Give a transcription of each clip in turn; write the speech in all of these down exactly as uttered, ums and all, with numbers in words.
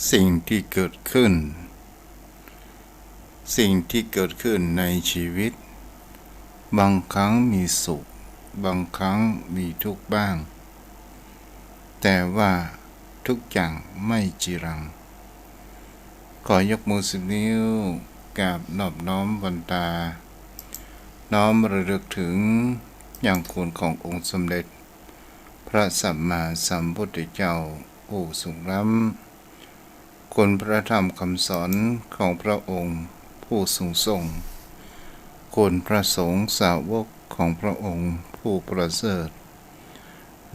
สิ่งที่เกิดขึ้น สิ่งที่เกิดขึ้นในชีวิต บางครั้งมีสุข บางครั้งมีทุกข์บ้าง แต่ว่าทุกอย่างไม่จีรัง ขอยกมือสิบนิ้ว กราบนอบน้อมวันตา น้อมระลึกถึงยังคุณขององค์สมเด็จ พระสัมมาสัมพุทธเจ้าผู้สูงล้ำ คุณพระธรรมคำสอนของพระองค์ผู้สูงส่ง คุณพระสงฆ์สาวกของพระองค์ผู้ประเสริฐ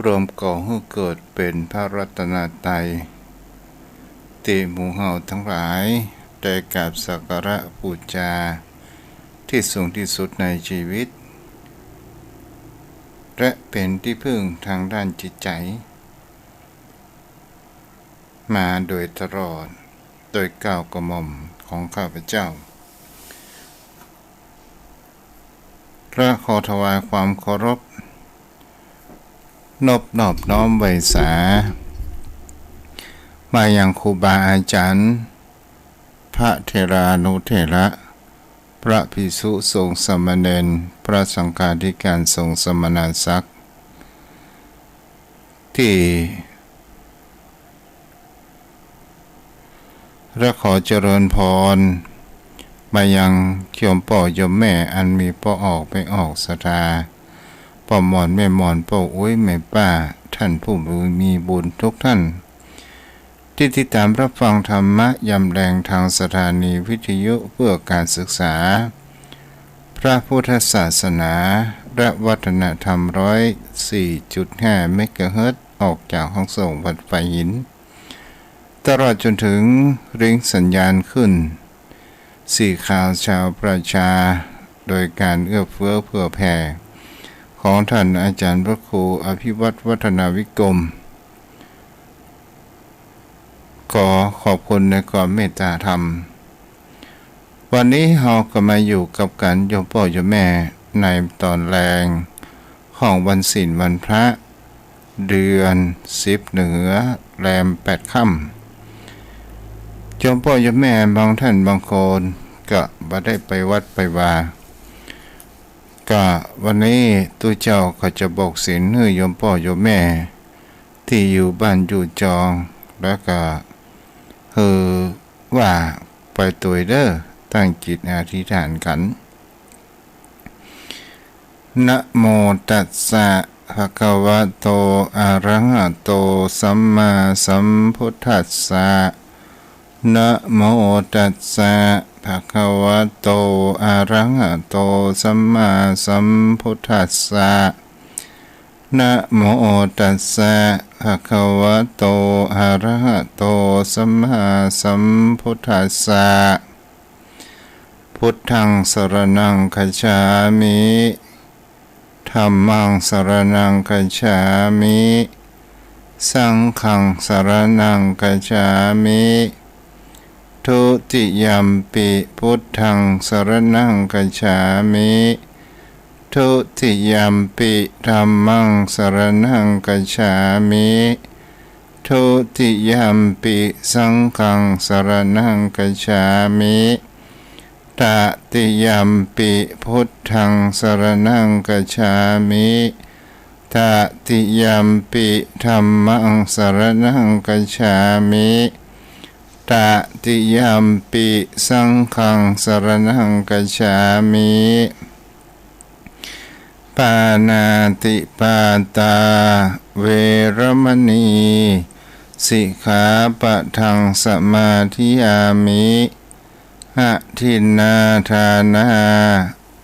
รวมก่อหื้อเกิดเป๋นพระรัตนตรัย ตี้หมู่เฮาตังหลายได้กราบสักการะปู๋จา ตี้สูงตี้สุดในจีวิต และเป๋นตี้พึ่งตางด้านจิตใจ๋ มาโดยตลอด โดยเกล้ากระหม่อมของข้าพเจ้า และขอถวายความเคารพ นบนอบน้อมไหว้สา มายังครูบาอาจ๋ารย์ พระเถรานุเถระ พระภิกษุสงฆ์สามเณร พระสังฆาธิการสงฆ์สมณศักดิ์ ตี้ และขอเจริญพร มายังโยมป้อโยมแม่อันมีป้อออกแม่ออกศรัทธา ป้อหม่อนแม่หม่อน ป้ออุ๊ยแม่ป้า ท่านผู้มีบุญทุกท่าน ตี้ติดตามรับฟังธรรมะยามแลงตางสถานีวิทยุเพื่อการศึกษา พระพุทธศาสนา และวัฒนธรรม ร้อยสี่จุดห้าเมกะเฮิรตซ์ ออกจากห้องส่งวัดฝายหิน ตลอดจ๋นเถิงริ้งสัญญาณขึ้น สี่ข่าวชาวประชา โดยการเอื้อเฟื้อเผื่อแผ่ ของท่านอาจ๋ารย์พระครูอภิวัฒน์ วัฒนาวิกรม ขอขอบคุณในความเมตตาธรรม วันนี้เฮาก็มาอยู่กับกั๋นโยมป้อโยมแม่ในต๋อนแลงของวันศีลวันพระ เดือนสิบเหนือแรมแปดค่ำ โยมป้อโยมแม่บางท่านบางคนก็บ่ได้ไปวัดไปวา ก็วันนี้ตุ๊เจ้าก็จะบอกศีลหื้อโยมป้อโยมแม่ ตี้อยู่บ้านอยู่จอง แล้วก็หื้อว่าไปตวยเด้อ ตั้งจิตอธิษฐานกั๋น นะโมตัสสะ ภะคะวะโต อะระหะโต สัมมาสัมพุทธัสสะ นะโมตัสสะ ภะคะวะโต อะระหะโต สัมมาสัมพุทธัสสะ นะโมตัสสะ ภะคะวะโต อะระหะโต สัมมาสัมพุทธัสสะ พุทธังสรณังคัจฉามิ ธัมมังสรณังคัจฉามิ สังฆังสรณังคัจฉามิ ทุติยัมปิ พุทธังสรณังคัจฉามิ ทุติยัมปิ ธัมมังสรณังคัจฉามิ ทุติยัมปิ สังฆังสรณังคัจฉามิ ตติยัมปิ พุทธังสรณังคัจฉามิ ตติยัมปิ ธัมมังสรณังคัจฉามิ ตติยัมปิ สังฆังสรณังคัจฉามิ ปาณาติปาตา เวระมะณี สิกขาปะทังสมาธิยามิ อะทินนาทานา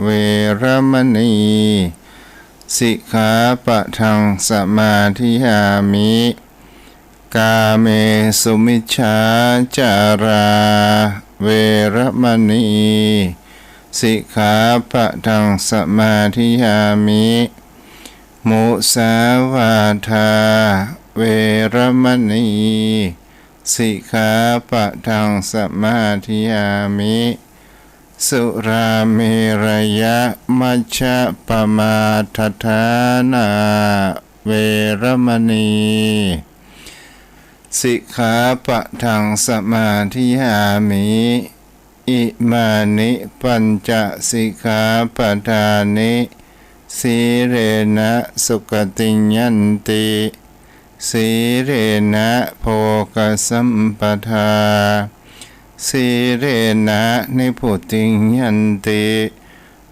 เวระมะณี สิกขาปะทังสมาธิยามิ กาเมสุมิจฉาจารา เวระมะณี สิกขาปะทังสมาธิยามิ มุสาวาทา เวระมะณี สิกขาปะทังสมาธิยามิ สุราเมรยะมัชฌะปมาทฐานา เวระมะณี สิกขาปะทังสมาธิยามิ อิมานิปัญจสิกขาปะทานิ สีเลนะสุขติงยันติ สีเลนะโภคสัมปทา สีเลนะนิพพุติงยันติ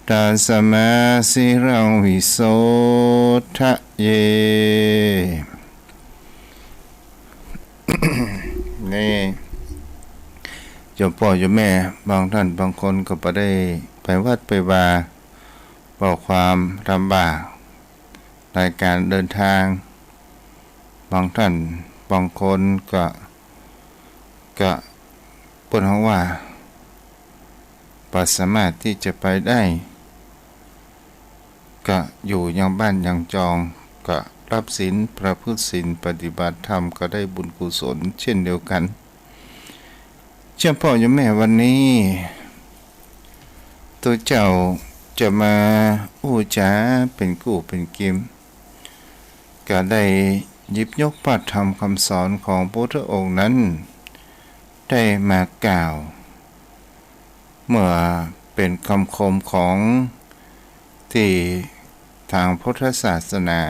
ตัสมาสีลังวิโสทะเย นี่ โยมป้อโยมแม่บางท่านบางคนก็บ่ได้ไปวัดไปวา เพราะความลำบากในก๋านเดินตาง บางท่านบางคนก็ ก็เปิ้นฮ้องว่า บ่สามารถตี้จะไปได้ ก็อยู่ยังบ้านยังจอง ก็รับศีล ประพฤติศีล ปฏิบัติธรรม ก็ได้บุญกุศลเช่นเดียวกั๋น เจ้าป้อโยมแม่ วันนี้ ตุ๊เจ้าจะมาอู้จ๋าเป๋นกู้เป๋นกิม ก็ได้หยิบยกพระธรรมคำสอนของพระพุทธองค์นั้น ได้มากล่าว เมื่อเป๋นกำคมของตี้ตางพุทธศาสนา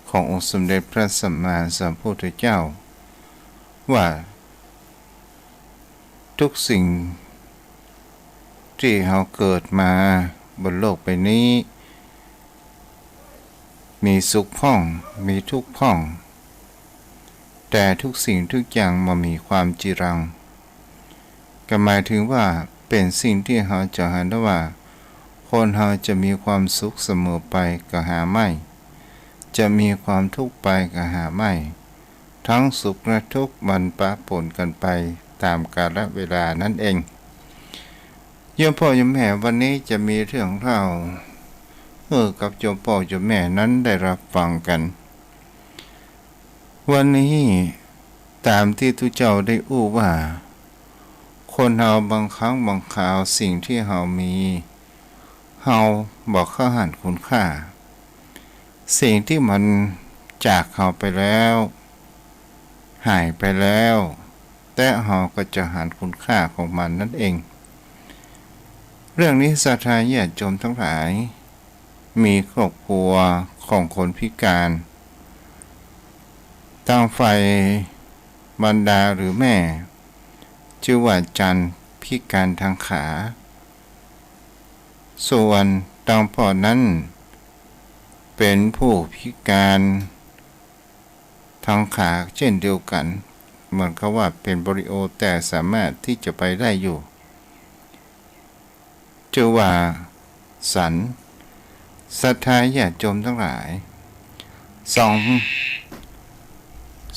ขององค์สมเด็จพระสัมมาสัมพุทธเจ้า ว่า ทุกสิ่งตี้เฮาเกิดมาบนโลกใบนี้ มีสุขพ่อง มีทุกข์พ่อง แต่ทุกสิ่งทุกอย่างบ่มีความจีรัง ก็หมายถึงว่าเป๋นสิ่งตี้เฮาจะหันได้ว่า คนเฮาจะมีความสุขเสมอไปก็หาไม่ จะมีความทุกข์ไปก็หาไม่ ทั้งสุขและทุกข์มันปะปนกั๋นไปต๋ามกาลเวลานั้นเอง โยมป้อโยมแม่ วันนี้จะมีเรื่องเล่าหื้อกับโยมป้อโยมแม่นั้นได้ฮับฟังกั๋น วันนี้ต๋ามตี้ตุ๊เจ้าได้อู้ว่า คนเฮาบางครั้งบางคราวสิ่งตี้เฮามี เฮาบ่เข้าหันคุณค่า สิ่งตี้มันจากเฮาไปแล้ว หายไปแล้ว แต่เฮาก็จะหันคุณค่าของมันนั้นเอง เรื่องนี้ศรัทธาญาติโยมตังหลาย มีครอบครัวของคนพิการ ตางฝ่ายมารดาหรือแม่ จื้อว่าจันทร์ พิการตางขา ส่วนตางป้อนั้นเป๋นผู้พิการตางขาเจ้นเดียวกั๋น เหมือนกับว่าเป๋นโปลิโอ แต่สามารถตี้จะไปได้อยู่ จื้อว่าสัน ศรัทธาญาติโยมตังหลาย สอง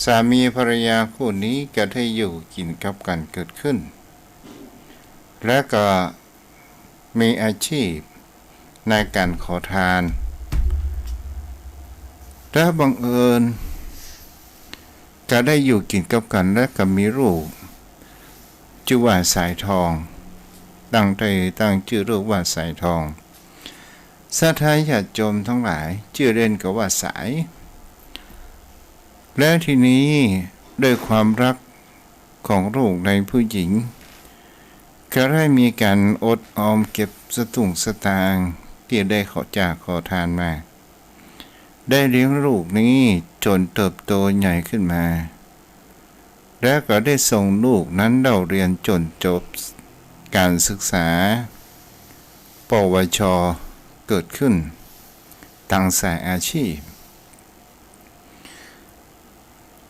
สามีภรรยาคู่นี้ก็ได้อยู่กิ๋นกับกั๋นเกิดขึ้น และก็มีอาชีพในก๋านขอทาน และบังเอิญก็ได้อยู่กิ๋นกับกั๋น และก็มีลูก จื้อว่าสายทอง ตั้งได้ตั้งจื้อลูกว่าสายทอง ศรัทธาญาติโยมตังหลาย จื้อเล่นก็ว่าสาย และทีนี้ด้วยความฮักของลูกในผู้หญิง ก็ได้มีก๋านอดออมเก็บสตุ้งสตางค์ตี้ได้ขอจากขอทานมา ได้เลี้ยงลูกนี้จ๋นเติบโตใหญ่ขึ้นมา และก็ได้ส่งลูกนั้นเล่าเรียนจ๋นจบก๋านศึกษา ปวช เกิดขึ้น ตางสายอาชีพ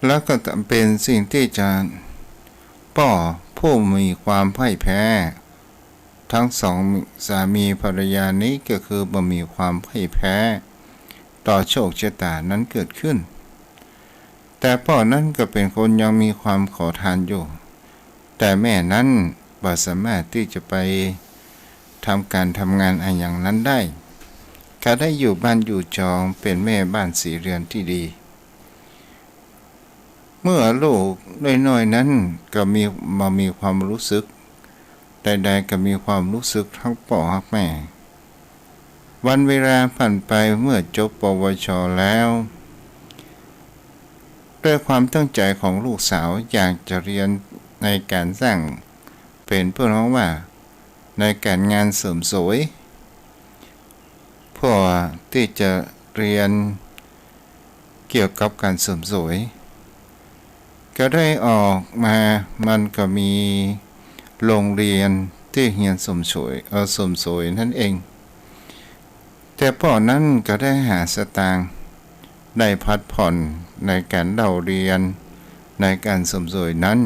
แล้วก็เป๋นสิ่งตี้จะ ป้อผู้มีความพ่ายแพ้ ตังสองสามีภรรยานี้ก็คือบ่มีความพ่ายแพ้ต่อโชคชะต๋านั้นเกิดขึ้น แต่ป้อนั้นก็เป๋นคนยังมีความขอทานอยู่ แต่แม่นั้นบ่สามารถตี้จะไปทำก๋านทำงานอะหยังนั้นได้ ก็ได้อยู่บ้านอยู่จองเป๋นแม่บ้านศรีเรือนตี้ดี เมื่อลูกน้อยๆ นั้นก็มี บ่มีความฮู้สึกใดๆ ก็มีความฮู้สึกฮักป้อฮักแม่ วันเวลาผ่านไปเมื่อจบ ปวช แล้ว ด้วยความตั้งใจ๋ของลูกสาวอยากจะเฮียนในก๋านจ้าง เป๋นเปิ้นฮ้องว่าในก๋านงานเสริมสวย เปื้อตี้จะเฮียนเกี่ยวกับก๋านเสริมสวย ก็ได้ออกมา มันก็มีโฮงเฮียนตี้เฮียนเสริมสวย เอ่อ เสริมสวยนั้นเอง แต่ป้อนั้นก็ได้หาสตางค์ ได้ผัดผ่อนในก๋านเล่าเฮียนในก๋านเสริมสวยนั้น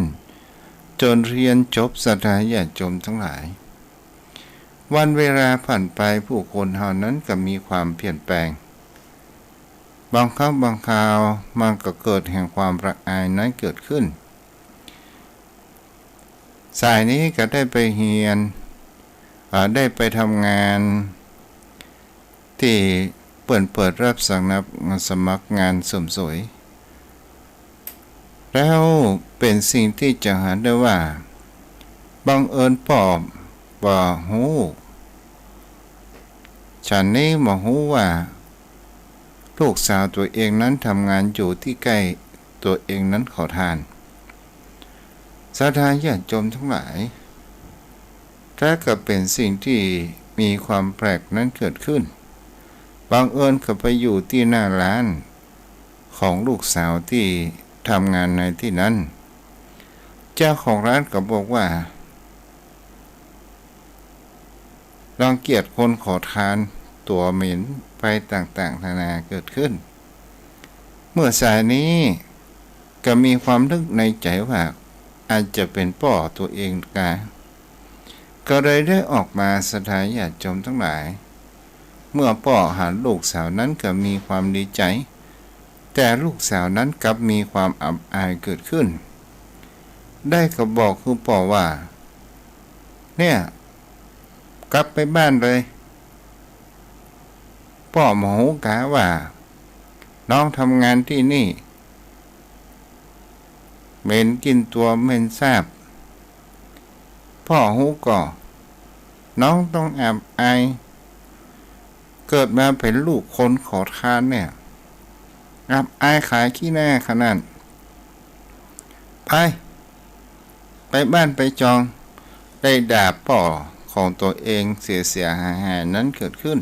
จ๋นเฮียนจบ ศรัทธาญาติโยมตังหลาย วันเวลาผ่านไป ผู้คนเฮานั้นก็มีความเปลี่ยนแปลง บางครั้งบางคราวมันก็เกิดแห่งความละอายนั้นเกิดขึ้น สายนี้ก็ได้ไปเฮียน อ่า ได้ไปทำงาน ตี้เปิ้นเปิดรับสมัคร สมัครงานเสริมสวย แล้วเป๋นสิ่งตี้จะหันได้ว่า บังเอิญป้อบ่ฮู้ ฉันนี้บ่ฮู้ว่า ลูกสาวตั๋วเองนั้นทำงานอยู่ตี้ใก้ตั๋วเองนั้นขอทาน ศรัทธาญาติโยมตังหลาย แต่ก็เป๋นสิ่งตี้มีความแปลกนั้นเกิดขึ้น บังเอิญก็ไปอยู่ตี้หน้าร้านของลูกสาวตี้ทำงานในตี้นั้น เจ้าของร้านก็บอกว่า รังเกียจคนขอทาน ตั๋วเหม็น ไปต่างๆ นานาเกิดขึ้น เมื่อสายนี้ก็มีความนึกในใจ๋ว่า อาจจะเป๋นป้อตั๋วเองกา ก็เลยได้ออกมา ศรัทธาญาติโยมตังหลาย เมื่อป้อหันลูกสาวนั้นก็มีความดีใจ๋ แต่ลูกสาวนั้นกลับมีความอับอายเกิดขึ้น ได้ก็บอกคือป้อว่า เนี่ย กลับไปบ้านเลย ป้อบ่ฮู้กาว่า น้องทำงานตี้นี่ เหม็นกลิ่นตั๋วเหม็นสาบ ป้อฮู้ก่อ น้องต้องอับอาย เกิดมาเป๋นลูกคนขอทานเนี่ย อับอายขายขี้หน้าขนาด ไป ไปบ้านไปจอง ได้ด่าป้อของตั๋วเองเสียๆ หายๆ นั้นเกิดขึ้น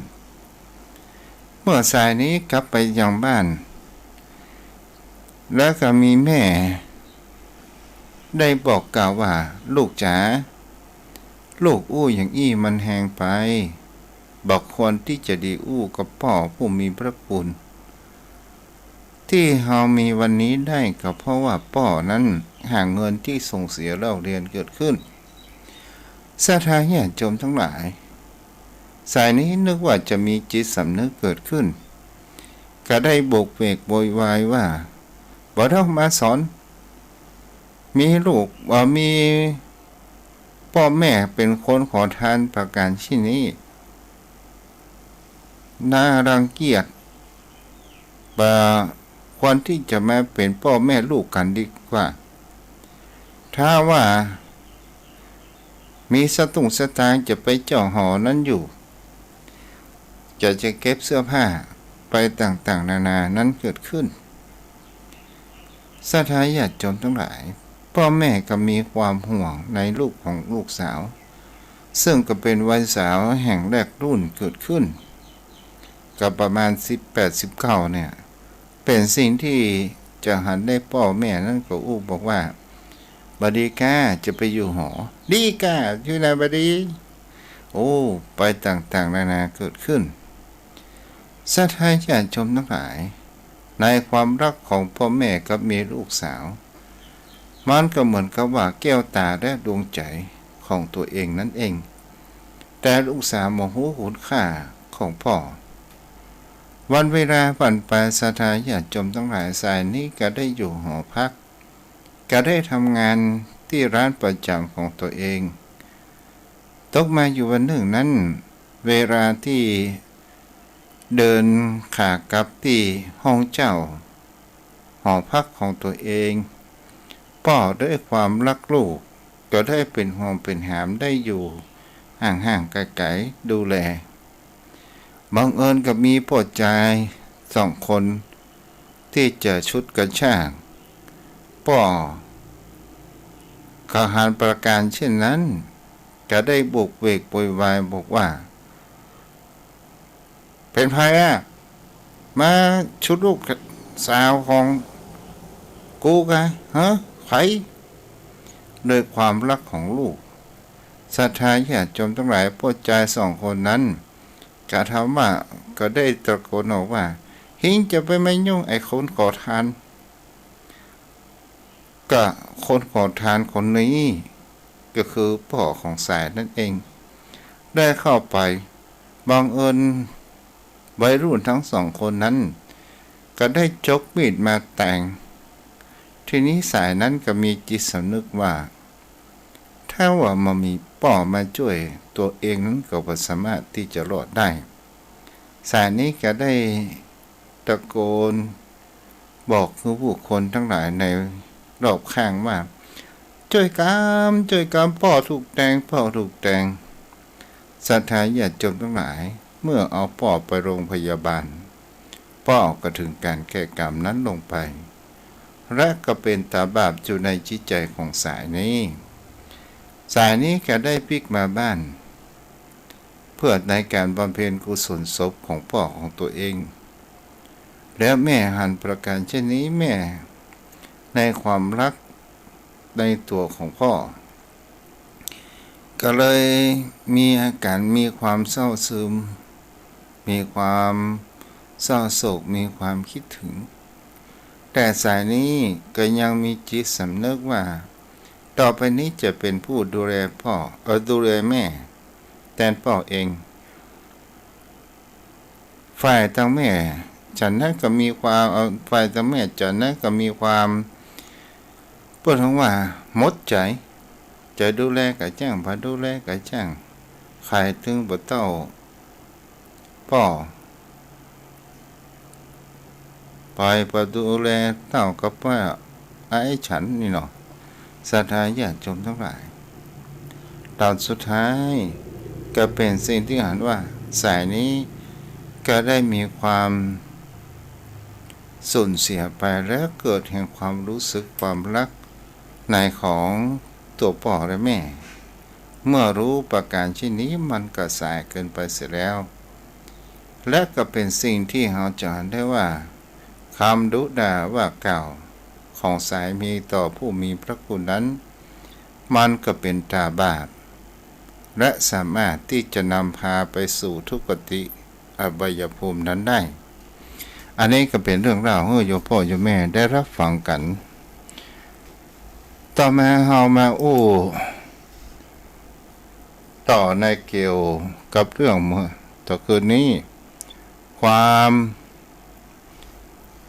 เมื่อสายนี้กลับไปยังบ้าน แล้วก็มีแม่ ได้บอกกล่าวว่า ลูกจ๋า ลูกอู้อย่างอี้มันแฮงไป บ่ควรตี้จะดีอู้กับป้อผู้มีพระคุณ ตี้เฮามีวันนี้ได้ก็เพราะว่าป้อนั้นหาเงินตี้ส่งเสียเล่าเฮียนเกิดขึ้น ศรัทธาญาติโยมตังหลาย สายนี้นึกว่าจะมีจิตสำนึกเกิดขึ้น ก็ได้โบกเวกโวยวายว่า บ่ต้องมาสอน มีลูก เอ่อ มีป้อแม่เป๋นคนขอทานประก๋านชนิดนี้ น่ารังเกียจ บ่ควรตี้จะมาเป๋นป้อแม่ลูกกั๋นดีกว่า ถ้าว่า มีสตุ้งสตางค์จะไปเจ้าหอนั้นอยู่ จะ จะเก็บเสื้อผ้าไปต่างๆ นานานั้นเกิดขึ้น ศรัทธาญาติโยมตังหลาย ป้อแม่ก็มีความห่วงในลูกของลูกสาว ซึ่งก็เป๋นวัยสาวแห่งแรกรุ่นเกิดขึ้น ก็ประมาณสิบแปด สิบเก้าเนี่ย เป๋นสิ่งตี้จะหันได้ป้อแม่นั้นก็อู้บอกว่า บ่ดีก้า จะไปอยู่หอ ดีก้า อยู่ไหนบ่ดี โอ้ ไปต่างๆ นานาเกิดขึ้น ศรัทธาญาติโยมตังหลาย ในความฮักของป้อแม่กับเมียลูกสาว มันก็เหมือนกับว่าแก้วต๋าและดวงใจ๋ของตั๋วเองนั้นเอง แต่ลูกสาวบ่ฮู้คุณค่าของป้อ วันเวลาผ่านไป ศรัทธาญาติโยมตังหลาย สายนี้ก็ได้อยู่หอพัก ก็ได้ทำงานตี้ร้านประจ๋ำของตั๋วเอง ตกมาอยู่วันนึ่งนั้น เวลาตี้เดินขากลับตี้ห้องเจ้า หอพักของตั๋วเอง ป้อด้วยความฮักลูก ก็ได้เป๋นห่วงเป๋นหามได้อยู่ห่างๆ ไก๋ๆ ดูแล บังเอิญก็มีป้อจายสองคนตี้จะฉุดกระชาก ป้อเขาหันประก๋านเช่นนั้น ก็ได้โบกเวกโวยวายบอกว่า เป๋นใผอะ มาฉุดลูกสาวของกูกะ ฮะ ใผ ด้วยความฮักของลูก ศรัทธาญาติโยมตังหลาย ป้อจายสองคนนั้น ก็ถามว่า ก็ได้ตะโกนออกว่า "หิงจะไปมายุ่งไอ้คนขอทาน" ก็คนขอทานคนนี้ ก็คือป้อของสายนั่นเอง ได้เข้าไป บังเอิญวัยรุ่นทั้งสองคนนั้น ก็ได้จกมีดมาแตง ทีนี้สายนั้นก็มีจิตสำนึกว่า ถ้าว่าบ่มีป้อมาจ้วย ตัวเองนั้นก็บ่สามารถตี้จะรอดได้ สายนี้ก็ได้ตะโกนบอกคือผู้คนตังหลายในรอบข้างว่า "จ้วยกำ จ้วยกำ ป้อถูกแตง ป้อถูกแตง" ศรัทธาญาติโยมตังหลาย เมื่อเอาป้อไปโรงพยาบาล ป้อก็ถึงก๋านแก้กรรมนั้นลงไป และก็เป๋นตาบาปอยู่ในจิตใจ๋ของสายนี้ สายนี้ก็ได้ปิ๊กมาบ้าน เพื่อในก๋านบำเพ็ญกุศลศพของป้อของตัวเอง แล้วแม่หันประก๋านเช่นนี้ แม่ในความฮักในตั๋วของป้อ ก็เลยมีอาก๋านมีความเศร้าซึม มีความเศร้าโศก มีความคิดถึง แต่สายนี้ก็ยังมีจิตสำนึกว่า ต่อไปนี้จะเป๋นผู้ดูแลป้อ เอ่อ ดูแลแม่แตนป้อเอง ฝ่ายตังแม่จั้นนั้นก็มีความ เอ่อ ฝ่ายตังแม่จั้นนั้นก็มีความ เปิ้นฮ้องว่าหมดใจ๋ จะดูแลก็จ้าง บ่ดูแลก็จ้าง ใผตึงบ่เต้าป้อ ใผบ่ดูแลเต้าก็ป้อ ไอ้ฉันนี่เนาะ ศรัทธาญาติโยมตังหลาย ต๋อนสุดท้ายก็เป๋นสิ่งตี้หันว่า สายนี้ก็ได้มีความสูญเสียไป และเกิดแห่งความฮู้สึกความฮักในของตั๋วป้อและแม่ เมื่อฮู้ประก๋านเช่นนี้ มันก็สายเกินไปเสียแล้ว และก็เป๋นสิ่งตี้เฮาจะหันได้ว่า กำดุด่าว่ากล่าวของสายมีต่อผู้มีพระคุณนั้น มันก็เป๋นตาบาป และสามารถตี้จะนำพาไปสู่ทุคติอบายภูมินั้นได้ อันนี้ก็เป๋นเรื่องเล่าหื้อโยมป้อโยมแม่ได้ฮับฟังกั๋น ต่อมาเฮามาอู้ต่อในเกี่ยวกับเรื่องเมื่อตะคืนนี้ ความ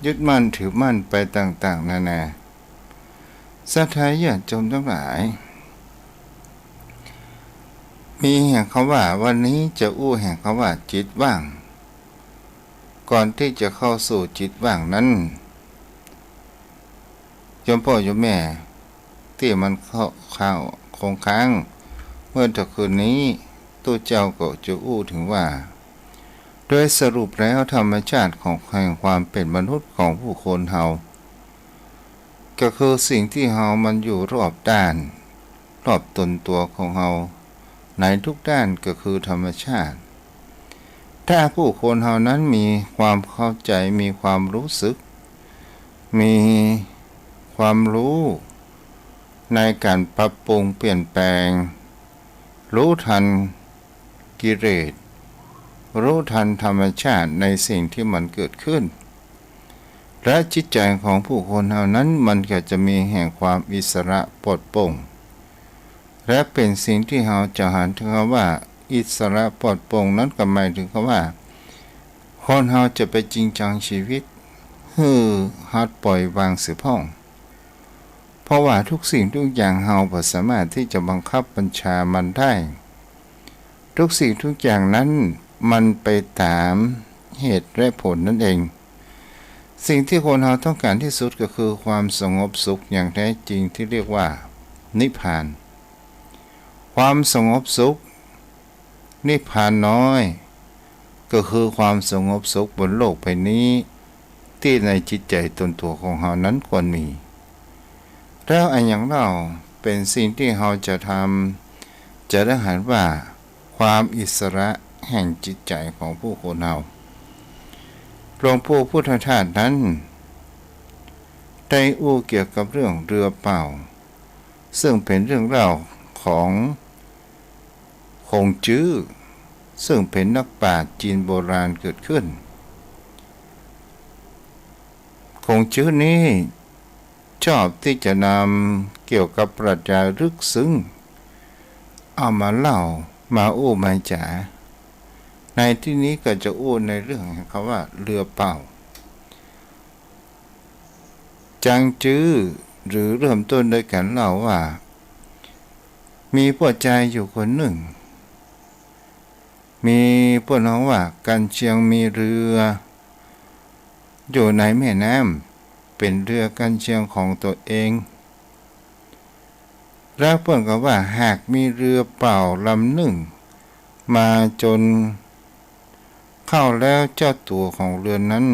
ยึดมั่นถือมั่นไปต่างๆ นานา ศรัทธาญาติโยมตังหลาย มีแห่งกำว่า วันนี้จะอู้แห่งกำว่าจิตว่าง ก่อนตี้จะเข้าสู่จิตว่างนั้น โยมป้อโยมแม่ตี้มันเข้า เข้าคงค้าง เมื่อตะคืนนี้ ตุ๊เจ้าก็จะอู้เถิงว่า โดยสรุปแล้วธรรมชาติของ แห่งความเป๋นมนุษย์ของผู้คนเฮา ก็คือสิ่งตี้เฮามันอยู่รอบด้าน รอบตนตั๋วของเฮา ในทุกด้านก็คือธรรมชาติ ถ้าผู้คนเฮานั้นมีความเข้าใจ๋ มีความฮู้สึก มีความฮู้ในก๋านปรับปรุงเปลี่ยนแปลง ฮู้ตันกิเลส ฮู้ตันธรรมชาติในสิ่งตี้มันเกิดขึ้น และจิตใจ๋ของผู้คนเฮานั้นมันก็จะมีแห่งความอิสระปลอดโปร่ง และเป๋นสิ่งตี้เฮาจะหันเถิงกำว่าอิสระปลอดโปร่งนั้นก็หมายเถิงกำว่า คนเฮาจะไปจริงจังชีวิต หื้อหัดปล่อยวางเสียพ่อง เพราะว่าทุกสิ่งทุกอย่างเฮาบ่สามารถตี้จะบังคับบัญชามันได้ ทุกสิ่งทุกอย่างนั้นมันไปต๋ามเหตุและผลนั่นเอง สิ่งตี้คนเฮาต้องก๋านตี้สุดก็คือความสงบสุขอย่างแท้จริงตี้เรียกว่านิพพาน ความสงบสุข นิพพานน้อย ก็คือความสงบสุขบนโลกใบนี้ ตี้ในจิตใจ๋ตนตั๋วของเฮานั้นควรมี แล้วอะหยังเล่าเป๋นสิ่งตี้เฮาจะทำ จะได้หันว่าความอิสระแห่งจิตใจ๋ของผู้คนเฮา หลวงปู่พุทธทาสนั้น ได้อู้เกี่ยวกับเรื่องเรือเป่า ซึ่งเป๋นเรื่องเล่าของขงจื้อ ซึ่งเป๋นนักปราชญ์จีนโบราณเกิดขึ้น ขงจื้อนี้ชอบตี้จะนำเกี่ยวกับปรัชญาลึกซึ้ง เอามาเล่า มาอู้มาจ๋า ในตี้นี้ก็จะอู้ในเรื่องแห่งกำว่าเรือเป่า จังจื้อ หรือเริ่มต้นด้วยก๋านเล่าว่า มีป้อจายอยู่คนนึ่ง มีเปิ้นฮ้องว่ากั๋นเชียงมีเรือ อยู่ในแม่น้ำ เป๋นเรือกั๋นเชียงของตั๋วเอง แล้วเปิ้นก็ว่าหากมีเรือเป่าลำนึ่งมาจนเข้าแล้วเจ้าตั๋วของเรือนั้น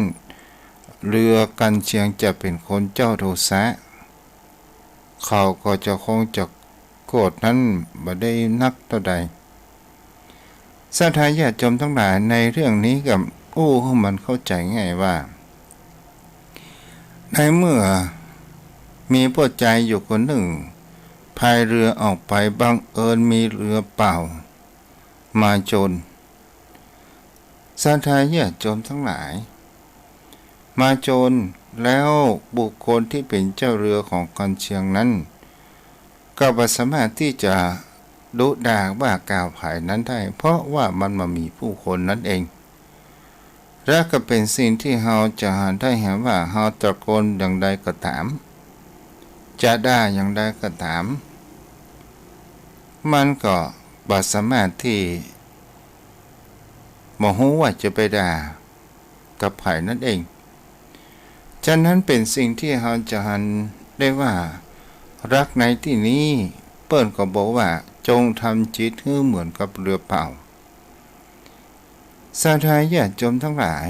เรือกั๋นเชียงจะเป๋นคนเจ้าโทสะ เขาก็จะคงจะโกรธนั้นบ่ได้นักเต้าใด ศรัทธาญาติโยมตังหลาย ในเรื่องนี้ก็อู้หื้อมันเข้าใจ๋ง่ายว่า ในเมื่อมีป้อจายอยู่คนนึ่ง พายเรือออกไป บังเอิญมีเรือเป่ามาจน ศรัทธาญาติโยมตังหลาย มาจน แล้วบุคคลตี้เป๋นเจ้าเรือของกั๋นเชียงนั้น ก็บ่สามารถตี้จะดุด่าว่ากล่าวใผนั้นได้ เพราะว่ามันบ่มีผู้คนนั้นเอง และก็เป๋นสิ่งตี้เฮาจะหันได้หันว่า เฮาตะโกนอย่างใดก็ต๋าม จะด่าอย่างใดก็ต๋าม มันก็บ่สามารถตี้ บ่ฮู้ว่าจะไปด่ากับใผนั้นเอง ฉะนั้นเป๋นสิ่งตี้เฮาจะหันได้ว่า รักในตี้นี้เปิ้นก็บอกว่า จงทำจิตหื้อเหมือนกับเรือเป่า ศรัทธาญาติโยมตังหลาย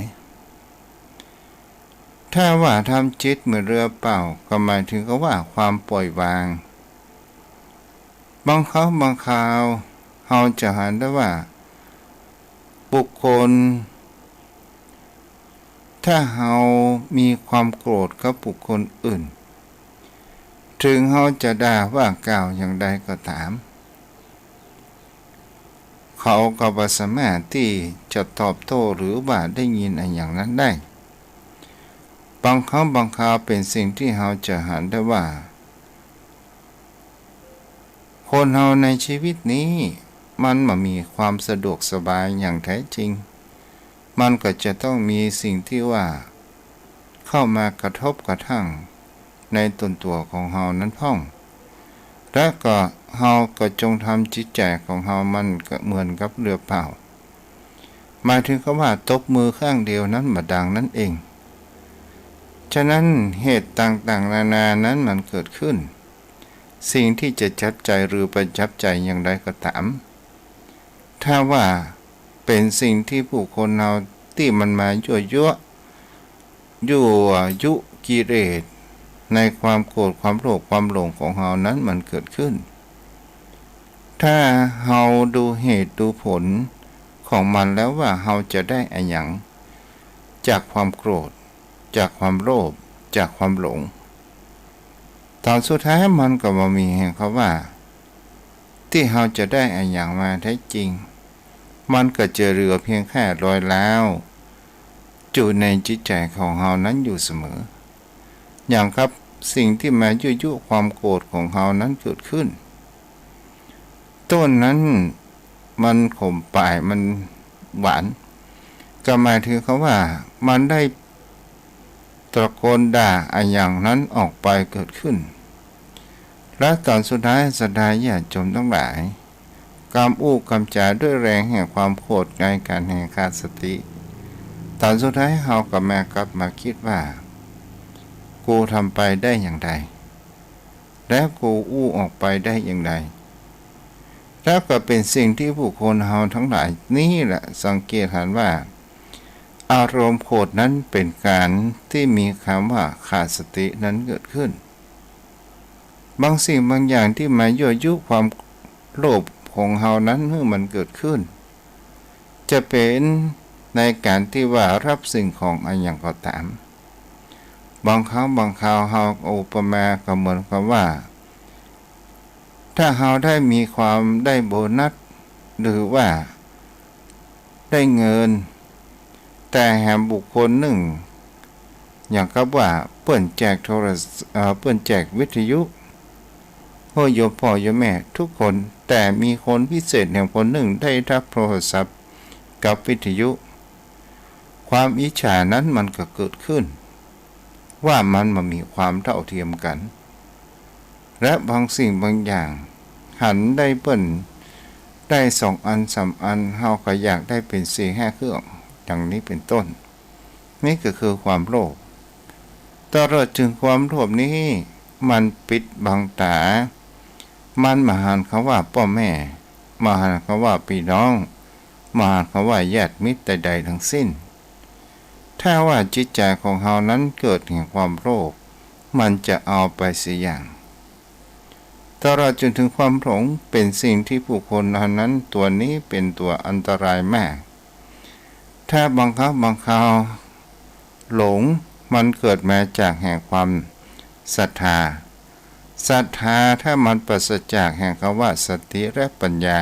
ถ้าว่าทำจิตเหมือนเรือเป่า ก็หมายถึงกับว่าความปล่อยวาง บางครั้งบางคราว เฮาจะหันได้ว่า บุคคล ถ้าเฮามีความโกรธกับบุคคลอื่น ถึงเฮาจะด่าว่ากล่าวอย่างใดก็ต๋าม เขาก็บ่สามารถตี้จะตอบโต้หรือว่าได้ยินอะหยังนั้นได้ บางครั้งบางคราวเป๋นสิ่งตี้เฮาจะหันได้ว่า คนเฮาในชีวิตนี้ มันบ่มีความสะดวกสบายอย่างแท้จริง มันก็จะต้องมีสิ่งตี้ว่า เข้ามากระทบกระทั่งในตนตั๋วของเฮานั้นพ่อง และก็เฮาก็จงทำจิตใจ๋ของเฮามันก็เหมือนกับเรือเป่า หมายถึงกับว่าตบมือข้างเดียวนั้นบ่ดังนั้นเอง ฉะนั้นเหตุต่างๆ นานานั้นมันเกิดขึ้น สิ่งตี้จะจับใจ๋หรือบ่จับใจ๋อย่างใดก็ต๋าม ถ้าว่าเป๋นสิ่งตี้ผู้คนเฮาตี้มันมายั่วยุ ยั่วยุกิเลสในความโกรธ ความโลภ ความหลงของเฮานั้นมันเกิดขึ้น ถ้าเฮาดูเหตุดูผลของมันแล้วว่าเฮาจะได้อะหยัง จากความโกรธ จากความโลภ จากความหลง ต๋อนสุดท้ายมันก็บ่มีแห่งกำว่า ตี้เฮาจะได้อะหยังมาแท้จริง มันก็จะเหลือเพียงแค่รอยร้าว อยู่ในจิตใจ๋ของเฮานั้นอยู่เสมอ อย่างกับสิ่งตี้มายั่วยุความโกรธของเฮานั้นเกิดขึ้น ต้นนั้นมันขมป๋ายมันหวาน ก็หมายถึงกำว่ามันได้ตะโกนด่าอะหยังนั้นออกไปเกิดขึ้น และต๋อนสุดท้ายศรัทธาญาติโยมตังหลาย กำอู้กำจ๋าด้วยแรงแห่งความโกรธในก๋านแห่งขาดสติ ต๋อนสุดท้ายเฮาก็มากลับมาคิดว่า กูทำไปได้อย่างใด และกูอู้ออกไปได้อย่างใด แล้วก็เป๋นสิ่งตี้ผู้คนเฮาตังหลายนี้แหละสังเกตหันว่า อารมณ์โกรธนั้นเป๋นก๋านตี้มีกำว่าขาดสตินั้นเกิดขึ้น บางสิ่งบางอย่างตี้มายั่วยุความโลภของเฮานั้นหื้อมันเกิดขึ้น จะเป๋นในก๋านตี้ว่าฮับสิ่งของอะหยังก็ต๋าม บางครั้งบางคราวเฮาอุปมาก็เหมือนกับว่า ถ้าเฮาได้มีความได้โบนัส หรือว่าได้เงิน แต่แหมบุคคลนึ่ง อย่างกับว่าเปิ้นแจกโทรศ- เอ่อ เปิ้นแจกวิทยุ หื้อโยมป้อโยมแม่ทุกคน แต่มีคนพิเศษแหมคนนึ่งได้ฮับโทรศัพท์กับวิทยุ ความอิจฉานั้นมันก็เกิดขึ้น ว่ามันบ่มีความเท่าเทียมกั๋น และบางสิ่งบางอย่าง หันได้เปิ้นได้สองอันสามอัน เฮาก็อยากได้เป๋นสี่ห้าเครื่อง ดังนี้เป๋นต้น นี่ก็คือความโลภ ตลอดเถิงความโลภนี้ มันปิดบังต๋า มันบ่หันกำว่าป้อแม่ บ่หันกำว่าปี้น้อง บ่หันกำว่าญาติมิตรใดๆ ตึงสิ้น ถ้าว่าจิตใจ๋ของเฮานั้นเกิดแห่งความโลภ มันจะเอาไปเสียอย่าง ตลอดจ๋นเถิงความหลง เป๋นสิ่งตี้บุคคลเหล่านั้น ตั๋วนี้เป๋นตั๋วอันตรายมาก ถ้าบางครั้งบางคราวหลง มันเกิดมาจากแห่งความศรัทธา ศรัทธาถ้ามันปราศจากแห่งกำว่าสติและปัญญา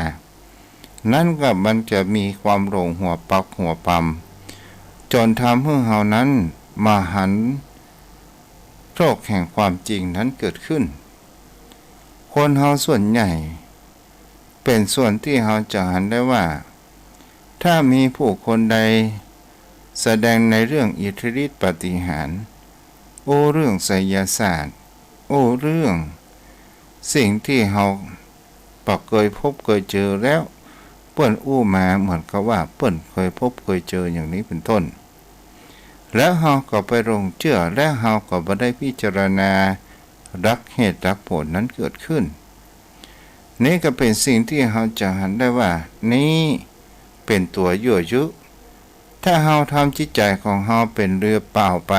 นั้นก็มันจะมีความหลงหัวปักหัวปำ จ๋นทำหื้อเฮานั้นบ่หันโทษแห่งความจริงนั้นเกิดขึ้น คนเฮาส่วนใหญ่ เป๋นส่วนตี้เฮาจะหันได้ว่า ถ้ามีผู้คนใดแสดงในเรื่องอิทธิฤทธิ์ปาฏิหาริย์ อู้เรื่องไสยศาสตร์ อู้เรื่องสิ่งตี้เฮาบ่เกยพบเกยเจอ แล้วเปิ้นอู้มาเหมือนกับว่าเปิ้นเกยพบเกยเจออย่างนี้เป๋นต้น แล้วเฮาก็ไปหลงเจื้อ และเฮาก็บ่ได้พิจารณาหลักเหตุหลักผลนั้นเกิดขึ้น นี่ก็เป๋นสิ่งตี้เฮาจะหันได้ว่า นี้เป๋นตั๋วยั่วยุ ถ้าเฮาทำจิตใจ๋ของเฮาเป๋นเรือเปล่าไป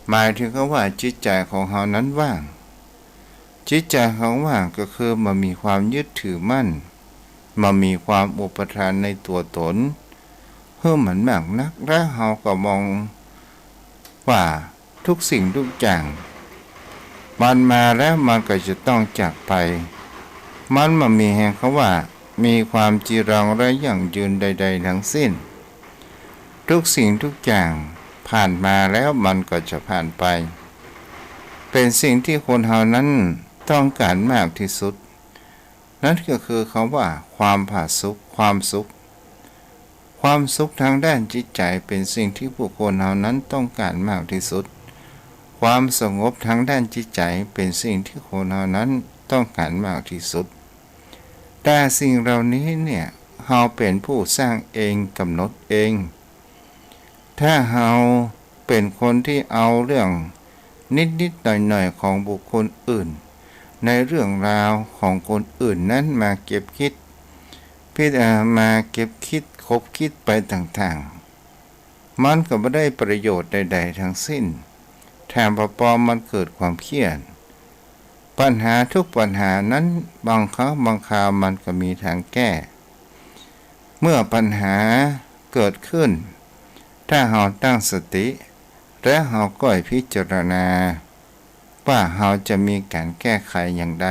หมายเถิงกำว่าจิตใจ๋ของเฮานั้นว่าง จิตใจ๋ของว่างก็คือบ่มีความยึดถือมั่น บ่มีความอุปาทานในตั๋วต๋นหื้อมันมากนัก และเฮาก็มองว่า ทุกสิ่งทุกอย่าง มันมาแล้วมันก็จะต้องจากไป มันบ่มีแห่งกำว่ามีความจีรังและยั่งยืนใดๆ ตึงสิ้น ทุกสิ่งทุกอย่างผ่านมาแล้วมันก็จะผ่านไป เป๋นสิ่งตี้คนเฮานั้นต้องก๋านมากตี้สุด นั้นก็คือกำว่าความผาสุก ความสุข ความสุขตางด้านจิตใจ๋เป๋นสิ่งตี้บุคคลเฮานั้นต้องก๋านมากตี้สุด ความสงบตางด้านจิตใจ๋เป๋นสิ่งตี้คนเฮานั้นต้องก๋านมากตี้สุด แต่สิ่งเหล่านี้เนี่ย เฮาเป๋นผู้สร้างเอง ก๋ำหนดเอง ถ้าเฮาเป๋นคนตี้เอาเรื่องนิดๆ หน่อยๆ ของบุคคลอื่น ในเรื่องราวของคนอื่นนั้นมาเก็บคิด พิจ- เอ่อ มาเก็บคิด คบคิดไปต่างๆ มันก็บ่ได้ประโยชน์ใดๆ ตึงสิ้น แถมปอๆ มันเกิดความเครียด ปัญหาทุกปัญหานั้นบางครั้งบางคราวมันก็มีตางแก้ เมื่อปัญหาเกิดขึ้น ถ้าเฮาตั้งสติ และเฮาก้อยพิจารณา ว่าเฮาจะมีก๋านแก้ไขอย่างใด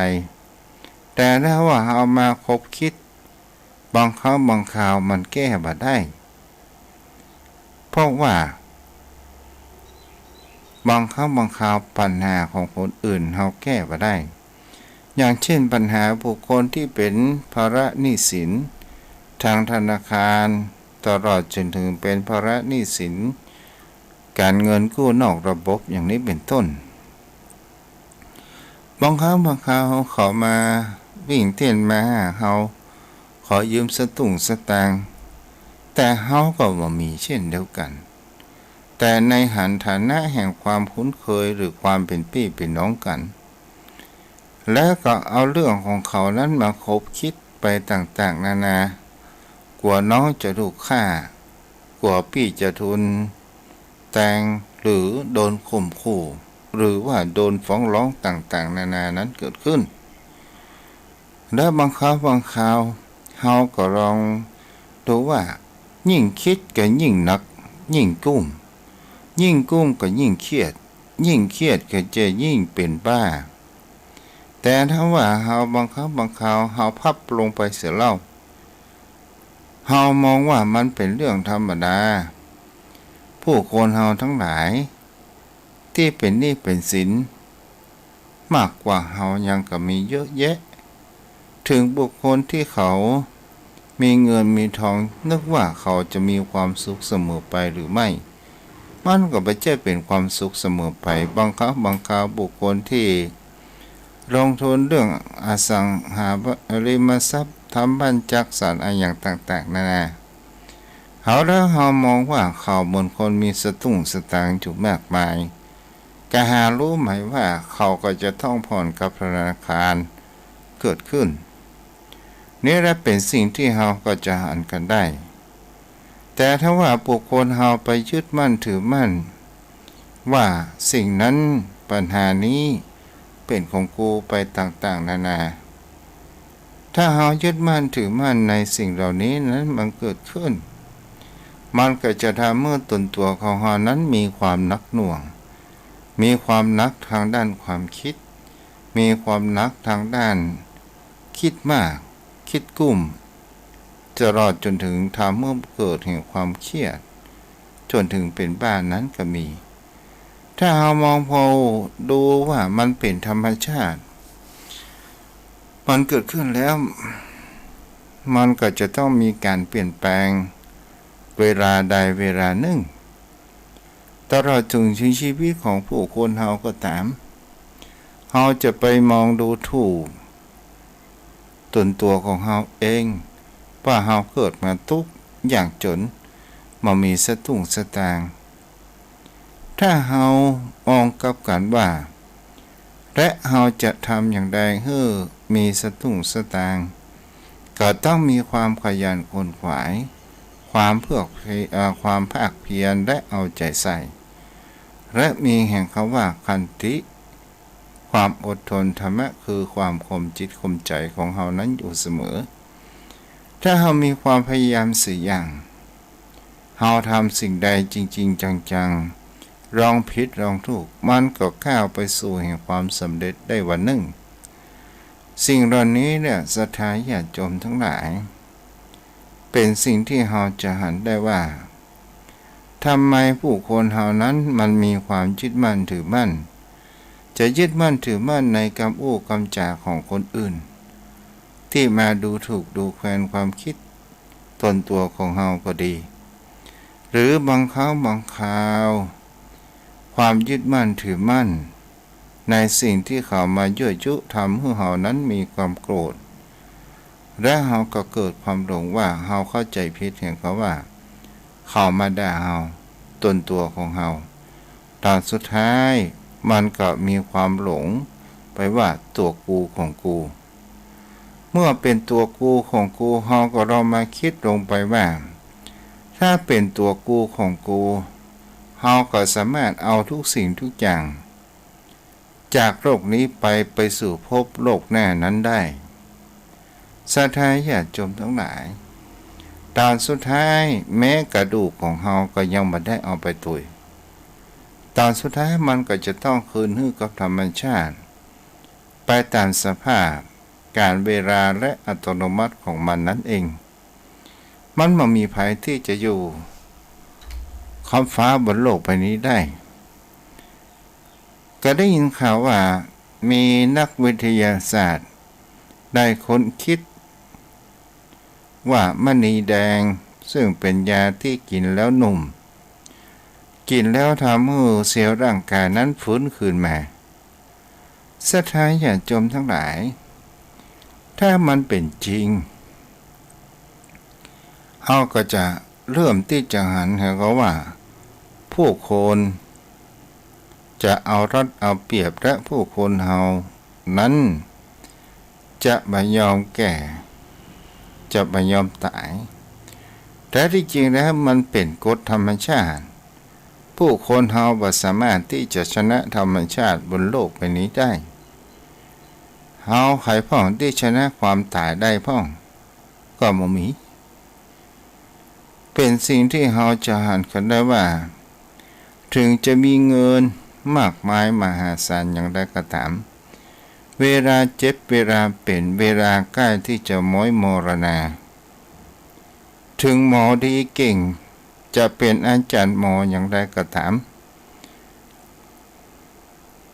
แต่ถ้าว่าเฮามาคบคิด บางครั้งบางคราวมันแก้บ่ได้ เพราะว่า บางครั้งบางคราวปัญหาของคนอื่นเฮาแก้บ่ได้ อย่างเช่นปัญหาบุคคลตี้เป๋นภาระหนี้สินตางธนาคาร ตลอดจ๋นเถิงเป๋นภาระหนี้สินก๋านเงินกู้นอกระบบอย่างนี้เป๋นต้น บางครั้งบางคราวเขามาวิ่งเต้นมาหาเฮา ขอยืมสตุ้งสตางค์ แต่เฮาก็บ่มีเช่นเดียวกั๋น แต่ในหันฐานะแห่งความคุ้นเคยหรือความเป๋นปี้เป๋นน้องกั๋น แล้วก็เอาเรื่องของเขานั้นมาคบคิดไปต่างๆ นานา กั๋วน้องจะถูกฆ่า กั๋วปี้จะถูกแตง หรือโดนข่มขู่ หรือว่าโดนฟ้องร้องต่างๆ นานานั้นเกิดขึ้น และบางครั้งบางคราว เฮาก็ลองดูว่า ยิ่งกึ๊ดก็ยิ่งหนัก ยิ่งกุ้ม ยิ่งกุ้มก็ยิ่งเครียด ยิ่งเครียดก็จะยิ่งเป๋นบ้า แต่ถ้าว่าเฮาบางครั้งบางคราว เฮาพับลงไปเสียแล้ว เฮามองว่ามันเป๋นเรื่องธรรมดา ผู้คนเฮาตังหลาย ตี้เป๋นหนี้เป๋นสิน มากกว่าเฮายังก็มีเยอะแยะ เถิงบุคคลตี้เขามีเงินมีทอง นึกว่าเขาจะมีความสุขเสมอไปหรือไม่ มันก็บ่ใจ้เป๋นความสุขเสมอไป บางครั้งบางคราวบุคคลตี้ลงทุนเรื่องอสังหาริมทรัพย์ ทำบ้านจักสานอะหยังต่างๆ นานา เฮาแล้วเฮามองว่าเขาเหมือนคนมีสตุ้งสตางค์อยู่มากมาย กะหาฮู้ไหมว่าเขาก็จะต้องผ่อนกับธนาคารเกิดขึ้น นี่แหละเป๋นสิ่งตี้เฮาก็จะหันกั๋นได้ แต่ถ้าว่าบุคคลเฮาไปยึดมั่นถือมั่น ว่าสิ่งนั้น ปัญหานี้เป๋นของกูไปต่างๆ นานา ถ้าเฮายึดมั่นถือมั่นในสิ่งเหล่านี้นั้นมันเกิดขึ้น มันก็จะทำหื้อตนตั๋วของเฮานั้นมีความหนักหน่วง มีความหนักทางด้านความกึ๊ด มีความหนักทางด้านกึ๊ดมาก กึ๊ดกุ้ม ตลอดจ๋นเถิงทำหื้อเกิดแห่งความเครียด จ๋นเถิงเป๋นบ้านั้นก็มี ถ้าเฮามองผ่อดูว่ามันเป๋นธรรมชาติ มันเกิดขึ้นแล้ว มันก็จะต้องมีก๋านเปลี่ยนแปลง เวลาใดเวลานึ่ง ตลอดเถิงชีวิตของผู้คนเฮาก็ต๋าม เฮาจะไปมองดูถูก ตนตั๋วของเฮาเอง ว่าเฮาเกิดมาตุ๊กข์ยากจ๋น บ่มีสตุ้งสตางค์ ถ้าเฮามองกลับกั๋นว่า และเฮาจะทำอย่างใดหื้อมีสตุ้งสตางค์ ก็ต้องมีความขยันขวนขวาย ความเผือกเพ- เอ่อ ความภาคเพียรและเอาใจ๋ใส่ และมีแห่งคำว่าขันติ ความอดทน ธรรมะคือความข่มจิตข่มใจ๋ของเฮานั้นอยู่เสมอ ถ้าเฮามีความพยายามสี่อย่าง เฮาทำสิ่งใดจริงๆ จังๆ ลองผิดลองถูก มันก็ก้าวไปสู่แห่งความสำเร็จได้วันนึ่ง สิ่งเหล่านี้เนี่ย ศรัทธาญาติโยมตังหลาย เป๋นสิ่งตี้เฮาจะหันได้ว่า ทำไมผู้คนเฮานั้นมันมีความยึดมั่นถือมั่น จะยึดมั่นถือมั่นในกำอู้กำจ๋าของคนอื่น ตี้มาดูถูกดูแคลนความกึ๊ดตนตั๋วของเฮาก็ดี หรือบางครั้งบางคราว ความยึดมั่นถือมั่น ในสิ่งตี้เขามายั่วยุทำหื้อเฮานั้นมีความโกรธ และเฮาก็เกิดความหลงว่าเฮาเข้าใจ๋ผิดแห่งคำว่า เขามาด่าเฮา ตนตั๋วของเฮา ต๋อนสุดท้ายมันก็มีความหลงไปว่าตั๋วกูของกู เมื่อเป๋นตั๋วกูของกู เฮาก็ลองมากึ๊ดลงไปว่า ถ้าเป๋นตั๋วกูของกู เฮาก็สามารถเอาทุกสิ่งทุกอย่าง จากโลกนี้ไป ไปสู่ภพโลกหน้านั้นได้ ศรัทธาญาติโยมตังหลาย ต๋อนสุดท้ายแม้กระดูกของเฮาก็ยังบ่ได้เอาไปตวย ต๋อนสุดท้ายมันก็จะต้องคืนหื้อกับธรรมชาติ ไปต๋ามสภาพ ก๋าลเวลาและอัตโนมัติของมันนั้นเอง มันบ่มีใผตี้จะอยู่ขอบฟ้าบนโลกใบนี้ได้ ก็ได้ยินข่าวว่ามีนักวิทยาศาสตร์ได้ค้นคิดว่ามณีแดง ซึ่งเป๋นยาตี้กิ๋นแล้วหนุ่ม กิ๋นแล้วทำหื้อเซลล์ร่างกายนั้นฟื้นคืนมา ศรัทธาญาติโยมตังหลาย ถ้ามันเป๋นจริง เฮาก็จะเริ่มตี้จะหันแห่งคำว่า ผู้คนจะเอารัดเอาเปรียบ และผู้คนเฮานั้นจะบ่ยอมแก่ จะบ่ยอมต๋าย แต่ตี้จริงแล้วมันเป๋นกฎธรรมชาติ ผู้คนเฮาบ่สามารถตี้จะชนะธรรมชาติบนโลกใบนี้ได้ เฮาใผพ่องตี้ชนะความต๋ายได้พ่อง ก็บ่มี เป๋นสิ่งตี้เฮาจะหันกั๋นได้ว่า เถิงจะมีเงินมากมายมหาศาลอย่างใดก็ต๋าม เวลาเจ็บ เวลาเป๋น เวลาใก้ตี้จะม้อยมรณา เถิงหมอดีเก่ง จะเป๋นอาจ๋ารย์หมออย่างใดก็ต๋าม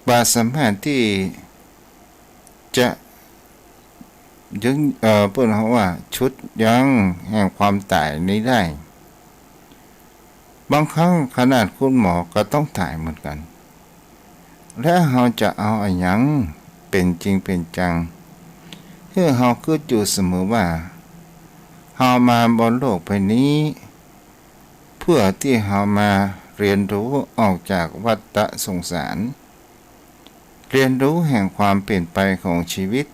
บ่สามารถตี้จะยึง เอ่อ เปิ้นฮ้องว่า ฉุดยั้งแห่งความต๋ายนี้ได้ บางครั้งขนาดคุณหมอก็ต้องต๋ายเหมือนกั๋น และเฮาจะเอาอะหยังเป๋นจริงเป๋นจัง หื้อเฮากึ๊ดอยู่เสมอว่า เฮามาบนโลกใบนี้ เพื่อตี้เฮามาเฮียนฮู้ออกจากวัฏฏะสงสาร เฮียนฮู้แห่งความเป๋นไปของจีวิต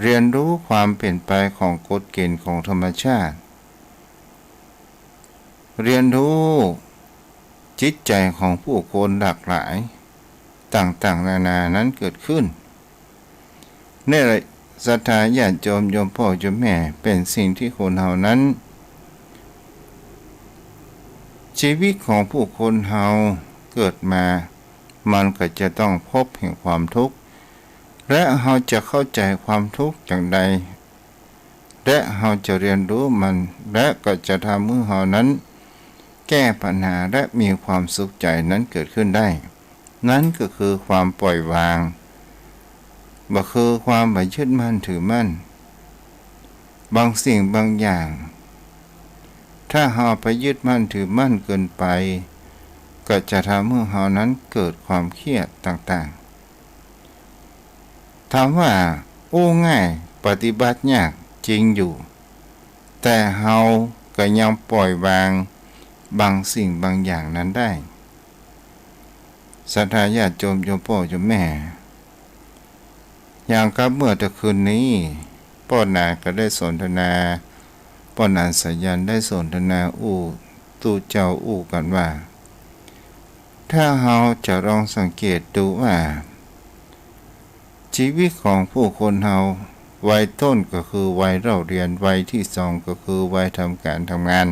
เฮียนฮู้ความเป๋นไปของกฎเกณฑ์ของธรรมชาติ เฮียนฮู้จิตใจ๋ของผู้คนหลากหลายต่างๆ นานานั้นเกิดขึ้น นี่แหละศรัทธาญาติโยม โยมป้อโยมแม่ เป๋นสิ่งตี้คนเฮานั้น จีวิตของผู้คนเฮาเกิดมา มันก็จะต้องพบแห่งความทุกข์ และเฮาจะเข้าใจ๋ความทุกข์อย่างใด และเฮาจะเฮียนฮู้มัน และก็จะทำหื้อเฮานั้น แก้ปัญหาและมีความสุขใจ๋นั้นเกิดขึ้นได้ นั้นก็คือความปล่อยวาง บ่คือความบ่ยึดมั่นถือมั่น บางสิ่งบางอย่าง ถ้าเฮาไปยึดมั่นถือมั่นเกินไป ก็จะทำหื้อเฮานั้นเกิดความเครียดต่างๆ ถามว่าอู้ง่ายปฏิบัติยากจริงอยู่ แต่เฮาก็ยังปล่อยวางบางสิ่งบางอย่างนั้นได้ ศรัทธาญาติโยม โยมป้อโยมแม่ อย่างกับเมื่อตะคืนนี้ ป้อหนานก็ได้สนทนา ป้อหนานสายัณได้สนทนาอู้ ตุ๊เจ้าอู้กั๋นว่า ถ้าเฮาจะลองสังเกตดูว่า จีวิตของผู้คนเฮา วัยต้นก็คือวัยเล่าเรียน วัยตี้สองก็คือวัยทำก๋านทำงาน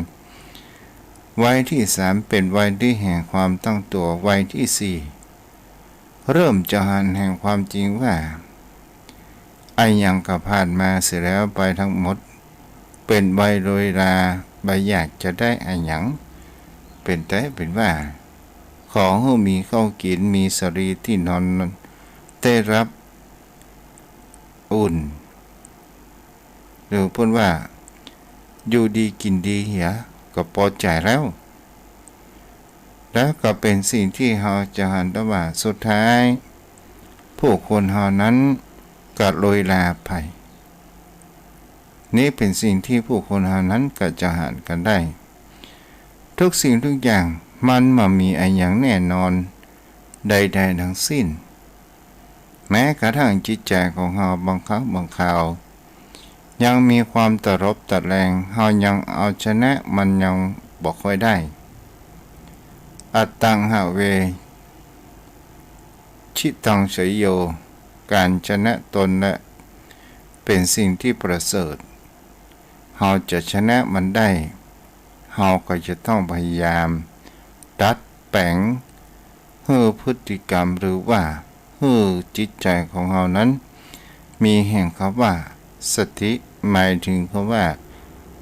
วัยตี้สามเป๋นวัยตี้แห่งความตั้งตั๋ว วัยตี้สี่ เริ่มจะหันแห่งความจริงว่า อะหยังก็ผ่านมาเสียแล้วไปทั้งหมด เป๋นวัยโรยรา บ่อยากจะได้อะหยัง เป๋นใต้เป๋นว่า ขอหื้อมีข้าวกิ๋น มีสะหลีตี้นอน ได้ฮับอุ่น หรือเปิ้นว่า อยู่ดีกิ๋นดีเหีย ก็ปอใจ๋แล้ว แล้วก็เป๋นสิ่งตี้เฮาจะหันได้ว่า สุดท้าย ผู้คนเฮานั้นก็โรยราไป นี้เป๋นสิ่งตี้ผู้คนเฮานั้นก็จะหันกั๋นได้ ทุกสิ่งทุกอย่างมันบ่มีอะหยังแน่นอนใดๆ ทั้งสิ้น แม้กระทั่งจิตใจ๋ของเฮาบางครั้งบางคราว ยังมีความตะรบตะแรง เฮายังเอาชนะมันยังบ่ค่อยได้ อัตตังหะเว ชิตังเฉยโย ก๋านชนะตนแหละเป๋นสิ่งตี้ประเสริฐ เฮาจะชนะมันได้ เฮาก็จะต้องพยายามดัดแป๋ง หื้อพฤติกรรมหรือว่าหื้อจิตใจ๋ของเฮานั้น มีแห่งคำว่าสติ หมายเถิงคำว่า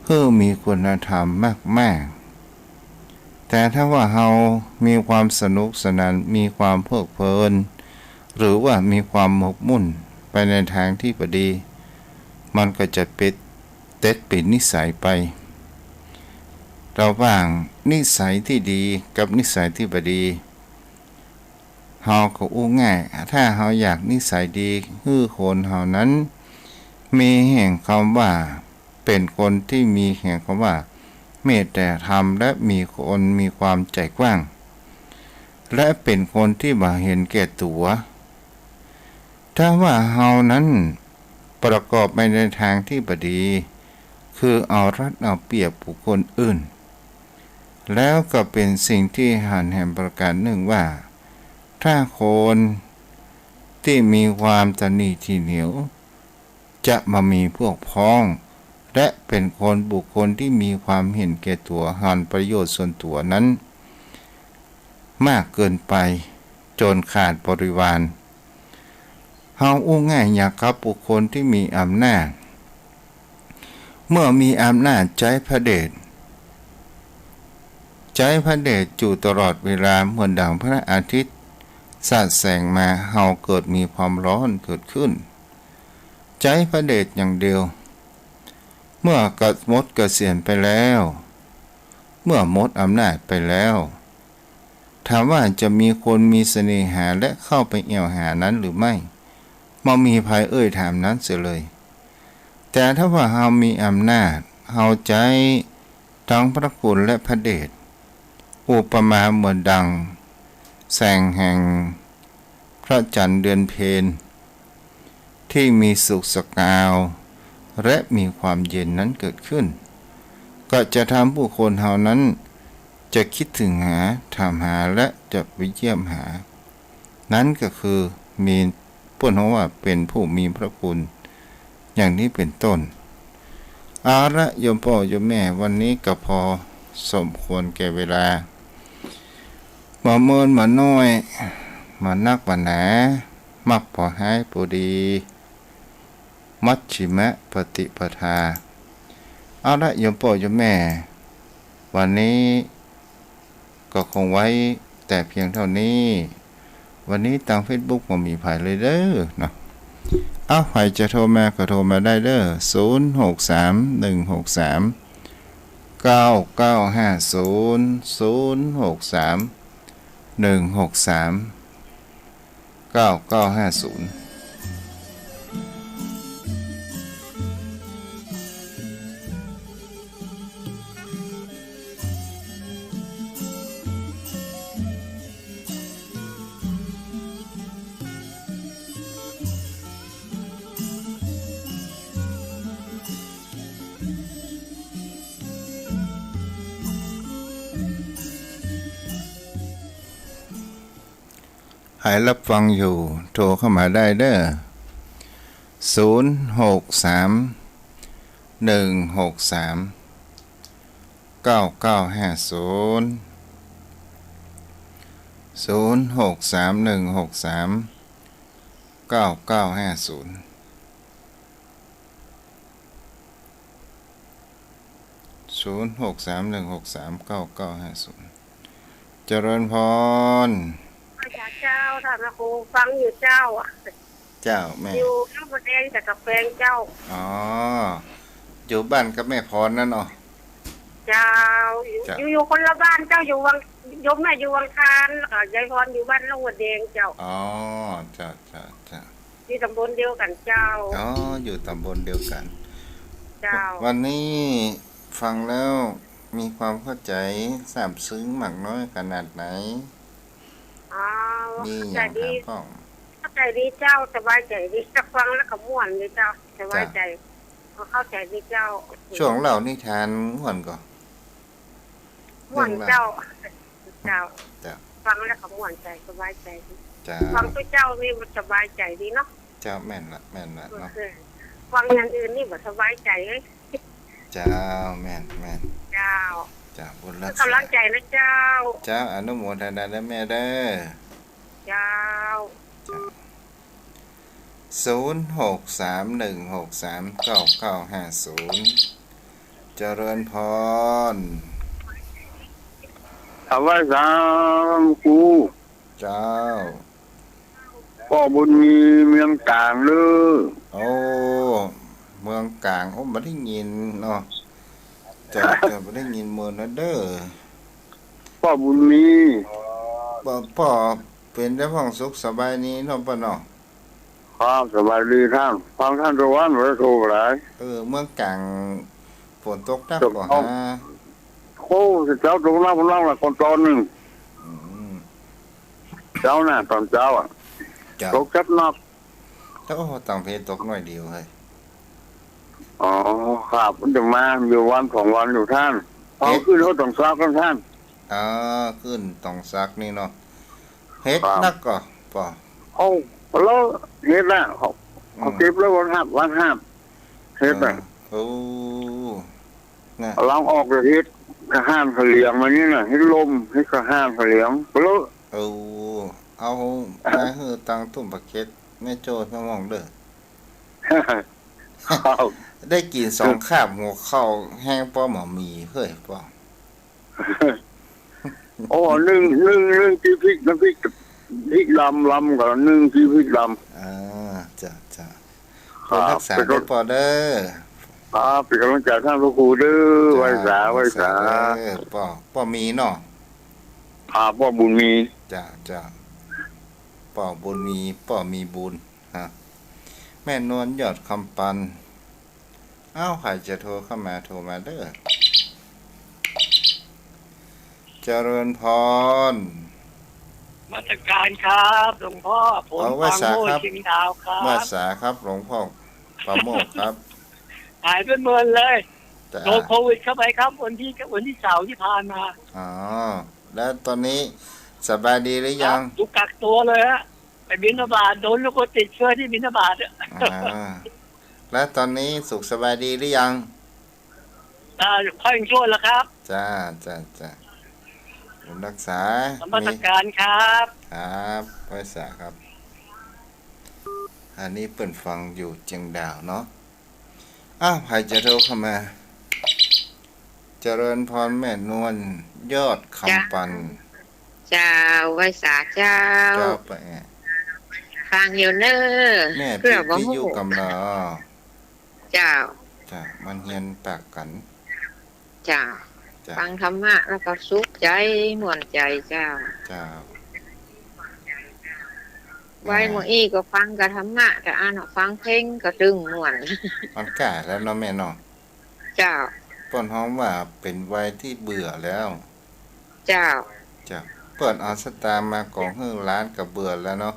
หื้อมีคุณธรรมมากๆ แต่ถ้าว่าเฮามีความสนุกสนาน มีความเพลิดเพลิน หรือว่ามีความหมกมุ่นไปในทางตี้บ่ดี มันก็จะเป๋น เต็ดเป๋นนิสัยไป ระหว่างนิสัยตี้ดีกับนิสัยตี้บ่ดี เฮาก็อู้ง่าย ถ้าเฮาอยากนิสัยดี หื้อคนเฮานั้น มีแห่งคำว่า เป๋นคนตี้มีแห่งคำว่า เมตตาธรรม และมีคนมีความใจ๋กว้าง และเป๋นคนตี้บ่เห็นแก่ตั๋ว ถ้าว่าเฮานั้นประกอบไปในทางตี้บ่ดี คือเอารัดเอาเปรียบบุคคลอื่น แล้วก็เป๋นสิ่งตี้หันแหมประก๋านนึ่งว่า ถ้าคนตี้มีความตระหนี่ถี่เหนียว จะบ่มีพวกพ้อง และเป๋นคนบุคคลตี้มีความเห็นแก่ตั๋ว หันประโยชน์ส่วนตั๋วนั้นมากเกินไป จ๋นขาดบริวาร เฮาอู้ง่ายอย่างกับบุคคลตี้มีอำนาจ เมื่อมีอำนาจใจ๊พระเดช ใจ๊พระเดชอยู่ตลอดเวลา เหมือนดังพระอาทิตย์สาดแสงมา เฮาเกิดมีความฮ้อนเกิดขึ้น ใจ๊พระเดชอย่างเดียว เมื่อกะหมดเกษียณไปแล้ว เมื่อหมดอำนาจไปแล้ว ถามว่าจะมีคนมีเสน่หาและเข้าไปแอ่วหานั้นหรือไม่ บ่มีใผเอ่ยถามนั้นเสียเลย แต่ถ้าว่าเฮามีอำนาจ เฮาใจ๊ตังพระคุณและพระเดช อุปมาเหมือนดังแสงแห่งพระจันทร์เดือนเพ็ญ ตี้มีสุขสกาว และมีความเย็นนั้นเกิดขึ้น ก็จะทำบุคคลเฮานั้นจะคิดถึงหา ถามหา และจะไปเยี่ยมหา นั้นก็คือมีเปิ้นฮ้องว่าเป๋นผู้มีพระคุณ อย่างนี้เป๋นต้น เอาละโยมป้อโยมแม่ วันนี้ก็พอสมควรแก่เวลา บ่เมินบ่น้อย บ่นักบ่หนา มักปอฮ้ายปอดี มัชฌิมปฏิปทา เอาละโยมป้อโยมแม่ วันนี้ก็คงไว้แต่เพียงเท่านี้ วันนี้ตางเฟซบุ๊กบ่มีใผเลยเด้อเนาะ เอา ใผจะโทรมาก็โทรมาได้เด้อ ศูนย์หกสาม หนึ่งหกสาม เก้าเก้าห้าศูนย์ ศูนย์หกสาม หนึ่งหกสาม เก้าเก้าห้าศูนย์ ใผฮับฟังอยู่ โทรเข้ามาได้เด้อ ศูนย์หกสาม หนึ่งหกสาม เก้าเก้าห้าศูนย์ ศูนย์หกสาม หนึ่งหกสาม เก้าเก้าห้าศูนย์ ศูนย์หกสาม หนึ่งหกสาม เก้าเก้าห้าศูนย์ เจริญพร เจ้า ท่านพระครู ฟังอยู่เจ้า เจ้าแม่ อยู่นอกมดแดงแต่กับแฟนเจ้า อ๋อ อยู่บ้านกับแม่พรนั่นเนาะ เจ้า อยู่ เจ้า อยู่ อยู่คนละบ้านเจ้า อยู่วัง โยมแม่อยู่วังคาร แล้วก็ยายพรอยู่บ้านนอกมดแดงเจ้า อ๋อ เจ้า เจ้า เจ้า อยู่ตำบลเดียวกั๋นเจ้า อ๋อ อยู่ตำบลเดียวกั๋น เจ้า วันนี้ฟังแล้วมีความเข้าใจ๋ซาบซึ้งมากน้อยขนาดไหน อ๋อ มีหยังถามพ่อง เข้าใจ๋ดีเจ้า สบายใจ๋ดี ฟังแล้วก็ม่วนดีเจ้า สบายใจ๋ เจ้า เข้าใจ๋ดีเจ้า ช่วงเล่านิทานม่วนก่อ ม่วนเจ้า เจ้า เจ้า ฟังแล้วก็ม่วนใจ๋ สบายใจ๋ดี เจ้า ฟังตุ๊เจ้านี่มันสบายใจ๋ดีเนาะ เจ้า แม่นละ แม่นละเนาะ เออ ฟังอย่างอื่นนี่บ่สบายใจ๋เลย เจ้า แม่น แม่น เจ้า เจ้า บุญรักษา กำลังใจ๋นะเจ้า เจ้า อนุโมทนาเด้อแม่เด้อ เจ้า เจ้า ศูนย์หกสาม หนึ่งหกสาม เก้าเก้าห้าศูนย์ เจริญพร ถวายสามครู เจ้า ป้อบุญมีเมืองก๋างเน้อ โอ้ เมืองก๋าง โอ้ บ่ได้ยินเนาะ เจ้า เจ้า บ่ได้ยินเมินนั้นเด้อ ป้อบุญมี ป้อ ป้อเป๋นใดพ่อง สุขสบายดีเนาะป้อเนาะ ครับ สบายดีท่าน ฟังท่านตะวัน บ่ได้โทรหลาย เออ เมืองก๋าง ฝนตกหนักก่อฮะ โอ้ เจ๊าตกหนัก ตกหนักละก่อนตอนนึ่ง อืม เจ๊าน่ะ ตอนเจ๊าอะ เจ้า ตกจัดหนัก โอ้ ตางเพตกหน้อยเดียวเฮ้ย อ๋อ ครับ มันจะมาอยู่วันสองวันอยู่ท่าน เอา เอ๊ะ ขึ้นรถตอนเจ๊ากันท่าน อ๋อ ขึ้นต๋องสักนี่เนาะ เฮ็ด ครับ นักก่อ ป้อ เอ้า แล้วเฮ็ดน่ะ เขา อืม เขาเก็บแล้ววันหับ วันหับ เฮ็ดน่ะ เออ โอ้ น่ะ ลองออกเลย เฮ็ดกะห้านเขลียงมานี่น่ะ เฮ็ดลม เฮ็ดกะห้านเขลียง แล้ว โอ้ เอามาหื้อตังตุ้มปาเก็ต แม่โจ้ สมองเด้อ ครับ ได้กิ๋นสองคาบ หัวข้าวแฮงป้อบ่มีเฮ้ย ป้อ โอ้ นึ่ง นึ่ง นึ่งตี้พริก น้ำพริก พริกดำ ลำก่อน นึ่งตี้พริกดำ อ่า จ้ะ จ้ะ ครับ เปิดฮักษา เป๋น เด้อป้อเด้อ ครับ เป๋นก๋ำลังใจ๋ต้านพระครูเด้อ จ้ะ ไหว้สา ไหว้สา ไหว้สาเด้อ ป้อ ป้อมีเนาะ ครับ ป้อบุญมี จ้ะ จ้ะ ป้อบุญมี ป้อมีบุญ ฮะ แม่นวล ยอดคำปัน เอ้า ใผจะโทรเข้ามา โทรมาเด้อ เจริญพร นมัสก๋านครับ หลวงป้อ ผม เอา ไหว้สาครับ ปราโมทย์ เชียงดาวครับ ไหว้สาครับ หลวงป้อปราโมทย์ครับ หายไปเมินเลย จ้ะ โดนโควิดเข้าไปครับ วันที่ วันที่เสาร์ตี้ผ่านมา อ๋อ แล้วต๋อนนี้สบายดีหรือยัง ครับ ถูกกักตั๋วเลยฮะ ไปบิณฑบาต โดนลูกก็ติดเชื้อตี้บิณฑบาตอะ อ่า แล้วต๋อนนี้สุขสบายดีหรือยัง อ่า ค่อยชั่วแล้วครับ จ้า จ้า จ้า บุญฮักษา นมัสก๋านครับ ครับ ไหว้สาครับ อันนี้เปิ้นฟังอยู่เจียงดาวเนาะ อ้าว ใผจะโทรเข้ามา เจริญพรแม่นวล ยอดคำปัน เจ้า เจ้า ไหว้สาเจ้า เจ้า ไป ฟังอยู่เน่อ แม่ เปื้อบ่ฮู้ ปิดวิทยุกำลอ เจ้า เจ้า มันเฮียนปากกั๋น เจ้า เจ้า ฟังธรรมะแล้วก็สุขใจ๋ ม่วนใจ๋เจ้า เจ้า ไว้ แม่ เมื่ออี้ก็ฟังกะธรรมะ แต่อันน่ะฟังเพลงก็ตึงม่วน มันก้าแล้วเนาะแม่เนาะ เจ้า เปิ้นฮ้องว่าเป๋นวัยตี้เบื่อแล้ว เจ้า เจ้า เปิ้นเอาสตางค์มาก๋องหื้อหลานก็เบื่อแล้วเนาะ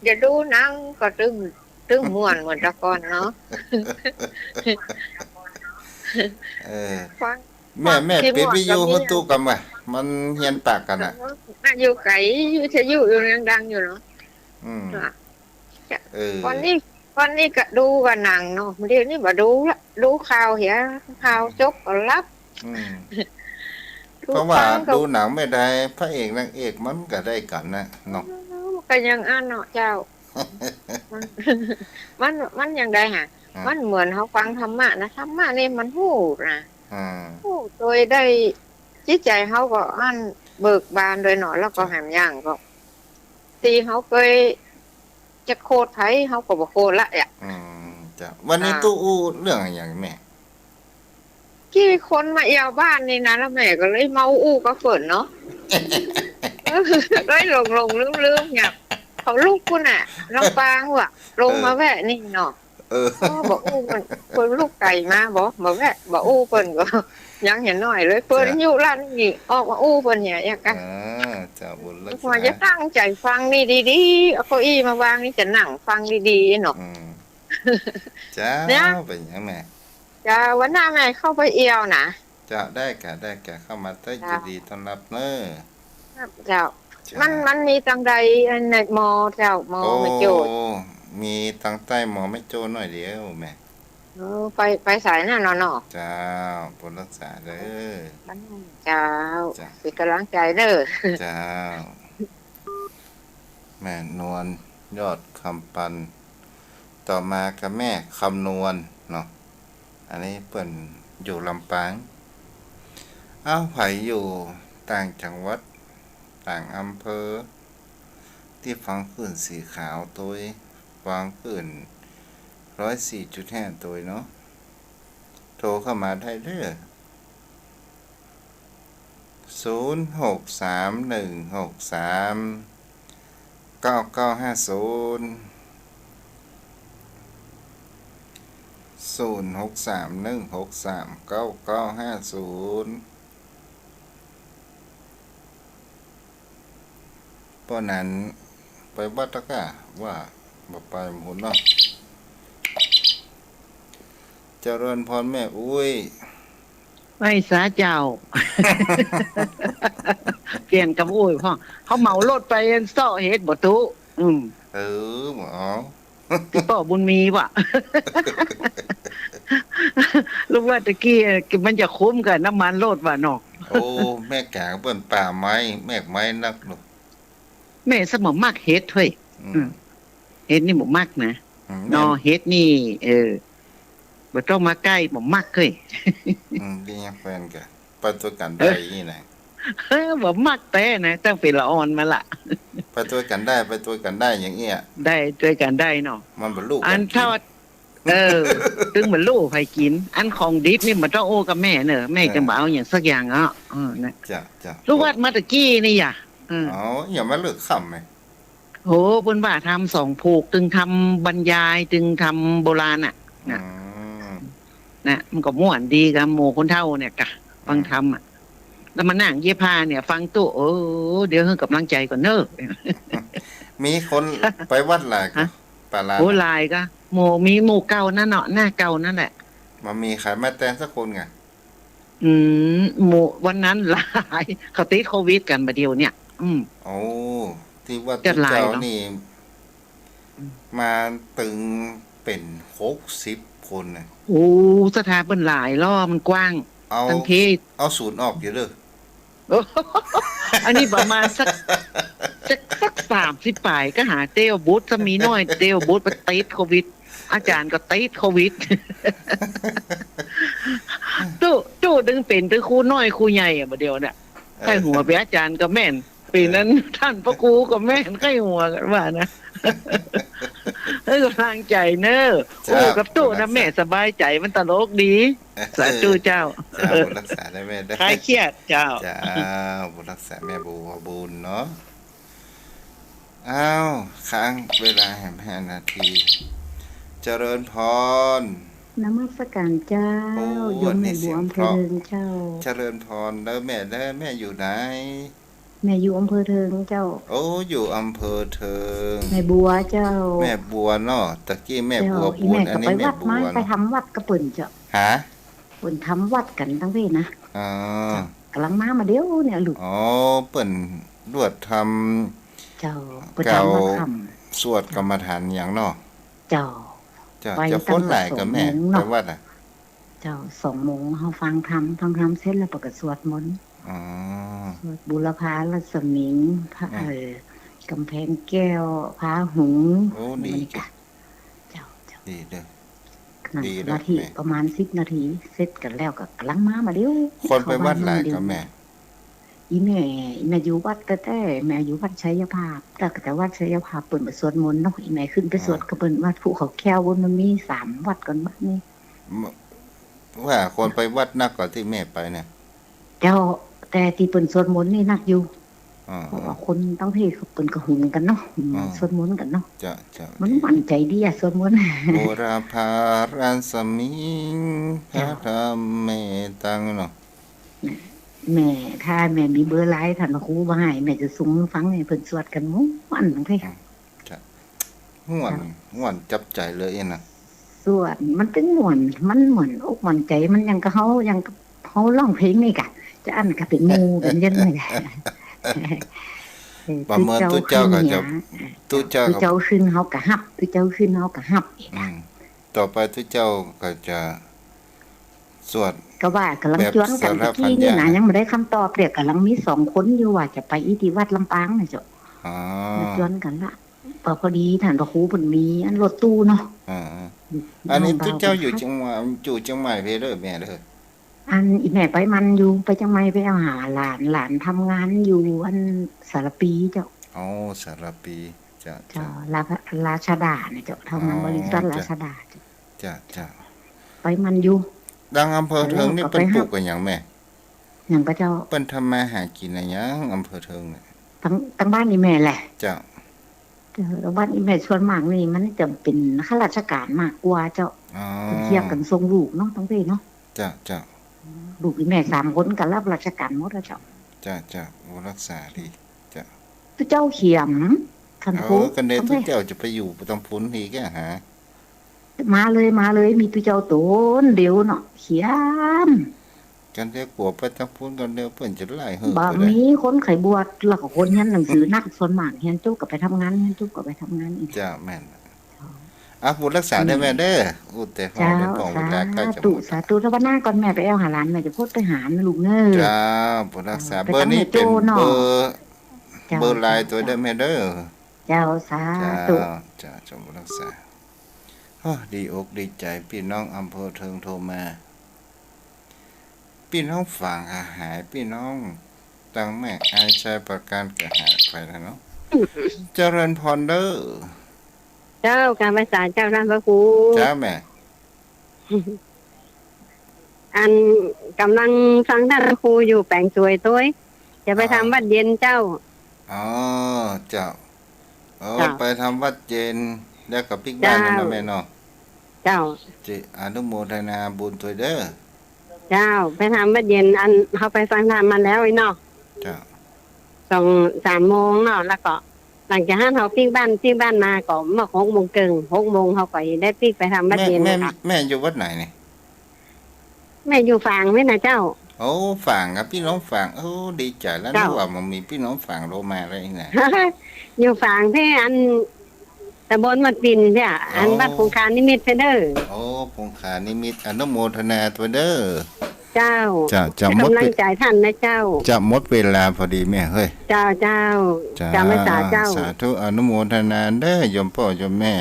จะดูหนังก็ตึง ตึงม่วนเหมือนแต่ก่อนเนาะ เออ ฟัง แม่ ฟัง แม่ ตี้ ปิดวิทยุ ม่วนก็มี หื้อตุ๊กำว่า มันเฮียนปากกั๋นน่ะ อ่ะ อยู่ไก๋ วิทยุอยู่ดังๆ อยู่เนาะ อืม อ่ะ เออ ก่อนนี้ ก่อนนี้ก็ดูกะหนังเนาะ เดี๋ยวนี้บ่ดูละ ดูข่าวเหีย ข่าว อืม จบก็หลับ อืม ดู เพราะว่า ฟังก็ ดูหนังไม่ได้ พระเอกนางเอกมันก็ได้กั๋นน่ะเนาะ เออ ก็อย่างอั้นเนาะเจ้า มัน มัน มันอย่างใดหะ อ่ะ มันเหมือนเฮาฟังธรรมะนะ ธรรมะนี่มันฮู้นะ อ่า ฮู้โดยได้ จิตใจ๋เฮาก็อันเบิกบานโดยเนาะ แล้วก็ จ้ะ แหมอย่างก็ ตี้เฮาเกยจะโขดใผเฮาก็บ่โขดละอะ อืม เจ้า วันนี้ อ่า ตุ๊อู้เรื่องอะหยังแม่ กี้คนมาเอี่ยวบ้านนี่นะ แล้วแม่ก็เลยเมาอู้กับเปิ้นเนาะ เลยหลงๆ ลืมๆ เนี่ย เขาลุกพุ้นน่ะ ลำปางว่ะ ลงมา เออ แวะนี่เนาะ เออ อ๋อ บ่อู้เปิ้น เปิ้นลุกไก๋มาบ่ บ่แวะ บ่อู้เปิ้นก็ ยังเหียน้อยเลย เปิ้น จ้ะ อยู่ร้านนี่ ออกมาอู้เปิ้นเหีย เอี้ยกะ อ่า เจ้า บุญฮักษา ว่าจะตั้งใจ๋ฟังนี่ดีๆ เอาเก้าอี้มาวางนี่จะนั่งฟังดีๆ เนาะ อืม เจ้า เนี่ย เป๋นหยังแม่ เจ้า วันหน้าแม่เข้าไปเอี่ยวนะ เจ้า ได้กะ ได้กะ เข้ามาได้ เจ้า ยินดีต้อนรับเน่อ ครับ เจ้า เจ้า มัน มันมีตังใดอันในมอเจ้า มอ โอ้ แม่โจ้ มีตังใต้มอแม่โจ้หน้อยเดียวแม่ เออ ไป ไปสายนั่นเนาะเนาะ เจ้า บุญฮักษาเด้อ เจ้า เจ้า เป๋นก๋ำลังใจ๋เด้อ เจ้า แม่นวล ยอดคำปัน ต่อมาก็แม่คำนวณเนาะ อันนี้เปิ้นอยู่ลำปาง เอ้า ใผอยู่ต่างจังหวัด ต่างอำเภอ ตี้ฟังคลื่นสีขาวตวย ฟังคลื่นร้อยสี่จุดห้าตวยเนาะ โทรเข้ามาได้เด้อ ศูนย์หกสามหนึ่งหกสามเก้าเก้าห้าศูนย์ ศูนย์หกสามหนึ่งหกสามเก้าเก้าห้าศูนย์ ป้อนั้นไปวัดตะก้า ว่าบ่ไปหมุนเนาะ เจริญพรแม่อุ๊ย ไหว้สาเจ้า เปลี่ยนกำอู้พ่อง เขาเหมารถไปเซาะเห็ดบ่ตุ๊ อืม เออ บ่เอา ติดป้อบุญมีว่ะ ลูกว่าตะกี้มันจะคุ้มกับน้ำมันรถว่ะเนาะ โอ้ แม่กาเปิ้นป่าไม้ แมกไม้นักลูก แม่สะบ่มักเห็ดเฮ้ย อืม อืม เห็ดนี่บ่มักนะ อืม เนาะ แม่น เห็ดนี่ เออ บ่ต้องมาใก้ บ่มักเฮ้ย อืม ดีนะแฟนกะ ไปตวยกั๋นได้ เออ อี้นะ เออ บ่มักแต๊นะ ตั้งเป๋นละอ่อนมาละ ไปตวยกั๋นได้ ไปตวยกั๋นได้อย่างเอี้ย ได้ตวยกั๋นได้เนาะ มันบ่ลู้กั๋นกิ๋น อันเท่า เออ ตึงบ่ลู้ใผกิ๋น อันของดิบนี่บ่ต้องอู้กับแม่เน่อ แม่ เออ จะบ่เอาหยังสักอย่างอ้อ เออ นะ จ้ะ จ้ะ ลูกวัดมาตะกี้นี่หยา เออ อ๋อ ยังบ่เลิกค่ำไง โห เปิ้นว่าทำสองผูก ตึงทำบรรยาย ตึงทำโบราณน่ะ นะ อืม นะ มันก็ม่วนดีกับหมู่คนเฒ่าเนี่ยกะ ฟังธรรมอะ อืม แล้วมานั่งเย็บผ้าเนี่ย ฟังตุ๊ โอ้ เดี๋ยวหื้อกำลังใจ๋ก่อนเน่อ มีคนไปวัดหลายกะ ฮะ ป่าลาน โอ้ หลายกะ หมู่ มีหมู่เก่านั่นเนาะ หน้าเก่านั่นแหละ บ่มีใผมาแตนสักคนไง อืม หมู่ วันนั้นหลาย เขาติดโควิดกั๋นบ่าเดี่ยวเนี่ย อืม โอ้ ตี้วัดตี้เจ้านี่ อืม มาตึงเป๋นหกสิบคนน่ะ โอ้ ศรัทธาเปิ้นหลายล้อ มันกว้าง เอา ตังเทศ เอาศูนย์ออกอยู่เด้อ อันนี้ประมาณสัก สัก สักสามสิบป๋าย ก็หาเตี้ยวบุตร ถ้ามีน้อยเตี้ยวบุตรไปติดโควิด อาจ๋ารย์ก็ติดโควิด ตุ๊ ตุ๊ ตึงเป๋นตึงครูน้อยครูใหญ่อะ บ่าเดี่ยวเนี่ย เออ ใค่หัวเป๋นอาจ๋ารย์ก็แม่น เป๋นนั้น เออ ต้านพระครูก็แม่น ใค่หัวกั๋นว่านะ หื้อกำลังใจ๋เน่อ เจ้า อู้กับตุ๊นะ แม่สบายใจ๋ มันตลกดี สาธุเจ้า เจ้า บุญรักษาเน่อแม่เน่อ คลายเครียดเจ้า เจ้า บุญรักษาแม่บัวบุญเนาะ อ้าว ค้างเวลาแหมห้านาที เจริญพร นมัสการเจ้า โอ้ โยมแม่บัว เสียงเพราะ อำเภอเทิงเจ้า เจริญพรเน่อแม่เน่อ แม่อยู่ไหน แม่อยู่อำเภอเทิงเจ้า โอ้ อยู่อำเภอเทิง แม่บัวเจ้า แม่บัวเนาะ ตะกี้แม่บัวบุญ เจ้า อันนี้แม่บัวเนาะ อีแม่ก็ไปวัดมา ไปทำวัดกับเปิ้นเจ้า ฮะ เปิ้นทำวัดกั๋นตังเว้ยนะ อ๋อ เจ้า ก๋ำลังมา มาเดี่ยวเนี่ยลูก อ๋อ เปิ้นลวดทำ เจ้า เปิ้นทำวัดค่ำ สวดกรรมฐานหยังเนาะ เจ้า เจ้า ไป เจ้า ตั้งแต่ คนหลายกะแม่ สองโมงเนาะ ไปวัดอะ เจ้า สองโมงเฮาฟังธรรม ฟังธรรมเสร็จแล้วเปิ้นก็สวดมนต์ อ๋อ สวดบุรพารัศมี พระ อืม เอ่อ กำแพงแก้ว พาหุง โอ้ ดี นี่กะ เจ้า เจ้า ดีเด้อ นั่ง ดีเด้อ สมาธิ แม่ ประมาณสิบนาที เสร็จกั๋นแล้วก็ก๋ำลังมา มาเดี่ยว คนไปวัดหลายกะแม่ อีแม่ อีแม่อยู่วัดแต๊ๆ แม่อยู่วัดไชยภาพ แต่ แต่วัดไชยภาพเปิ้นบ่สวดมนต์เนาะ อีแม่ขึ้นไปสวด อ่า กับเปิ้นวัดภูเขาแก้ว มันมีสามวัดก่อนบัดนี้ ว่าคนไปวัดนักกว่าตี้แม่ไปเนี่ย เจ้า แต่ตี้เปิ้นสวดมนต์นี่นักอยู่ อ่า เพราะว่าคนตังเทศเปิ้นก็หุงกั๋นเนาะ อ่า สวดมนต์กั๋นเนาะ เจ้า เจ้า มัน ดี หมั่นใจ๋ดีอะ สวดมนต์ บูรพารัศมิง เจ้า พระธรรมเมตังเนาะ แม่ ถ้าแม่มีเบอร์ไลน์ต้านพระครูบ่าหื้อ แม่จะส่งฟังหื้อเปิ้นสวดกั๋นม่วนๆ เนาะ อืม เจ้า ม่วน เจ้า ม่วนจับใจ๋เลยอะนะ สวด มันเป๋นม่วน มันม่วนอกม่วนใจ๋ มันอย่างกับเฮา อย่างกับเฮาฮ้องเพลงนี่กะ จะอั้นกะเป๋นหมู่กั๋นจั่งนี้แหละ เออ บ่าเมื่อตุ๊เจ้าก็จะ ตุ๊เจ้าก็ ตุ๊เจ้าขึ้นเฮาก็ฮับ ตุ๊เจ้าขึ้นเฮาก็ฮับ อืม ต่อไปตุ๊เจ้าก็จะสวด ก็ว่ากำลังจวนกั๋น แบบสารพันยา ตะกี้นี่นะ ยังบ่ได้กำตอบเลย กำลังมีสองคนอยู่ว่าจะไปอี้ตี้วัดลำปางน่ะเจ้า อ๋อ มาจวนกั๋นละ พอ พอดีต้านพระครูเปิ้นมีอันรถตู้เนาะ อ่าๆ อันนี้ตุ๊เจ้าอยู่เจียงใหม่ อยู่เจียงใหม่เด้อแม่เด้อ อันอีแม่ไปมันอยู่ ไปเจียงใหม่ไปเอาหาหลาน หลานทำงานอยู่อันสารปีเจ้า อ๋อ สารปี เจ้า เจ้า เจ้า รา ราชดาเนี่ยเจ้า ทำงาน อ๋อ บริษัท เจ้า ราชดาเจ้า เจ้า เจ้า ไปมันอยู่ ดังอำเภอเทิงนี่ แล้วก็ไป เปิ้นปลูกกั๋นหยังแม่ หยังก็เจ้า เปิ้นทำมาหากิ๋นอะหยังอำเภอเทิงเนี่ย ตัง ตังบ้านอีแม่แหละ เจ้า เออ บ้านอีแม่ส่วนมากนี่มันจะเป๋นข้าราชก๋านมากกว่าเจ้า อ๋อ เปิ้นเคียงกั๋นส่งลูกเนาะ ตังเต้เนาะ เจ้า เจ้า ลูกอีแม่สามคนก็ฮับราชก๋านหมดแล้วเจ้า เจ้า เจ้า โอ้ รักษาดี เจ้า ตุ๊เจ้าเขียม ต้านครู เออ ก็เนี่ย ตังเต้ ตุ๊เจ้าจะไปอยู่ตังพุ้นอีกอะฮะ มาเลย มาเลย มีตุ๊เจ้าต๋นเดียวเนาะ เขียม กั๋นเดียวกั๋วไปตางปู๊น กั๋นเดียวเปิ้นจะไล่หื้อ บ่ ไปได้ มีคนใค่บวช แล้วก็คนเฮียนหนังสือนัก ส่วนมากเฮียนจบก็ไปทำงาน เฮียนจบก็ไปทำงานอีก เจ้า แม่น เจ้า อ่ะ บุญรักษาเด้อแม่เด้อ อู้แต่ เจ้า เฮาได้ป้องเวลาใกล้จะหมด สาธุ สาธุ ภาวนาก่อนแม่ ไปแอ่วหาหลาน แม่จะพดไปหานะลูกเน้อ เจ้า บุญรักษา เออ เบอร์นี้เป๋นเบอร์ เจ้า เบอร์ไลน์ เจ้า ตั๋วเด้อแม่เด้อ เจ้า สาธุ เจ้า เจ้า เจ้า บุญรักษา โอ้ ดีอกดีใจ๋ ปี้น้องอำเภอเถิงโทรมา ปี้น้องฝางก็หาย ปี้น้องตังแม่อายชัยปราการก็หายไปแล้วเนาะ เจริญพรเด้อ เจ้า กราบไหว้สาเจ้าต้านพระครู เจ้าแม่ อันก่ำลังฟังต้านพระครูอยู่แป๋งสวยตวย จะไปทำวัตรเย็นเจ้า อ๋อ เจ้า เออ เจ้า ไปทำวัตรเย็น แล้วก็ปิ๊กบ้านนั่นเนาะแม่เนาะ เจ้า จิอนุโมทนาบุญตวยเด้อ เจ้า ไปทำวัตรเย็น อันเฮาไปฟังธรรมมาแล้วไอ้เนาะ เจ้า สองสามโมงเนาะ แล้วก็หลังจากหั้นเฮาปิ๊กบ้าน ปิ๊กบ้านมาก็เมื่อหกโมงเกิ่ง หกโมงเฮาก็ได้ปิ๊กไปทำวัตรเย็น แม่ แม่ ค่ะ แม่อยู่วัดไหนนี่ แม่อยู่ฝางนี่นะเจ้า โอ้ ฝางครับ ปี้น้องฝาง โอ้ ดีใจ๋แล้ว เจ้า นึกว่ามันมีปี้น้องฝางโทรมาแล้วนี่นะ อยู่ฝางตี้อันตำบลวัดปิ่นเนี่ย อัน โอ้ วัดคงคานิมิตรเด้อ โอ้ คงคานิมิตร อนุโมทนาตวยเด้อ เจ้า เจ้า จะหมด กำลังใจ๋ต้านนะเจ้า จะหมดเวลาพอดีแม่เฮ้ย เจ้า เจ้า เจ้า เจ้า ไหว้สาเจ้า สาธุ อนุโมทนาเด้อ โยมป้อโยมแม่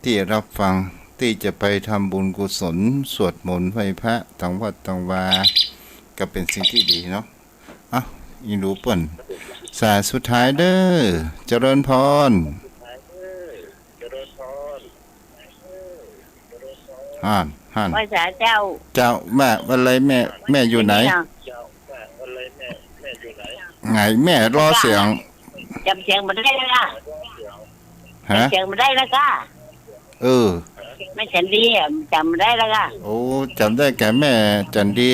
ตี้รับฟัง ตี้จะไปทำบุญกุศล สวดมนต์ไหว้พระตางวัดตางวา ก็เป๋นสิ่งตี้ดีเนาะ เอ้า อีหนูเปิ้น สายสุดท้ายเด้อ เจริญพร หั้น หั้น ไหว้สาเจ้า เจ้า แม่ อะไรแม่ แม่อยู่ไหน ไงแม่ รอเสียง จ๋ำเสียงบ่ได้แล้วก้า ฮะ จ๋ำเสียงบ่ได้แล้วก้า เออ แม่จั๋นดีอะ จ๋ำบ่ได้แล้วก้า โอ้ จ๋ำได้แก่แม่จั๋นดี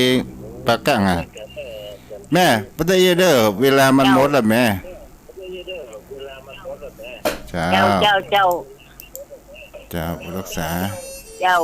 ปากั้งอะ แม่ บ่ได้เด้อ เวลามันหมดแล้วแม่ เจ้า เจ้า เจ้า เจ้า เจ้า รักษา เจ้า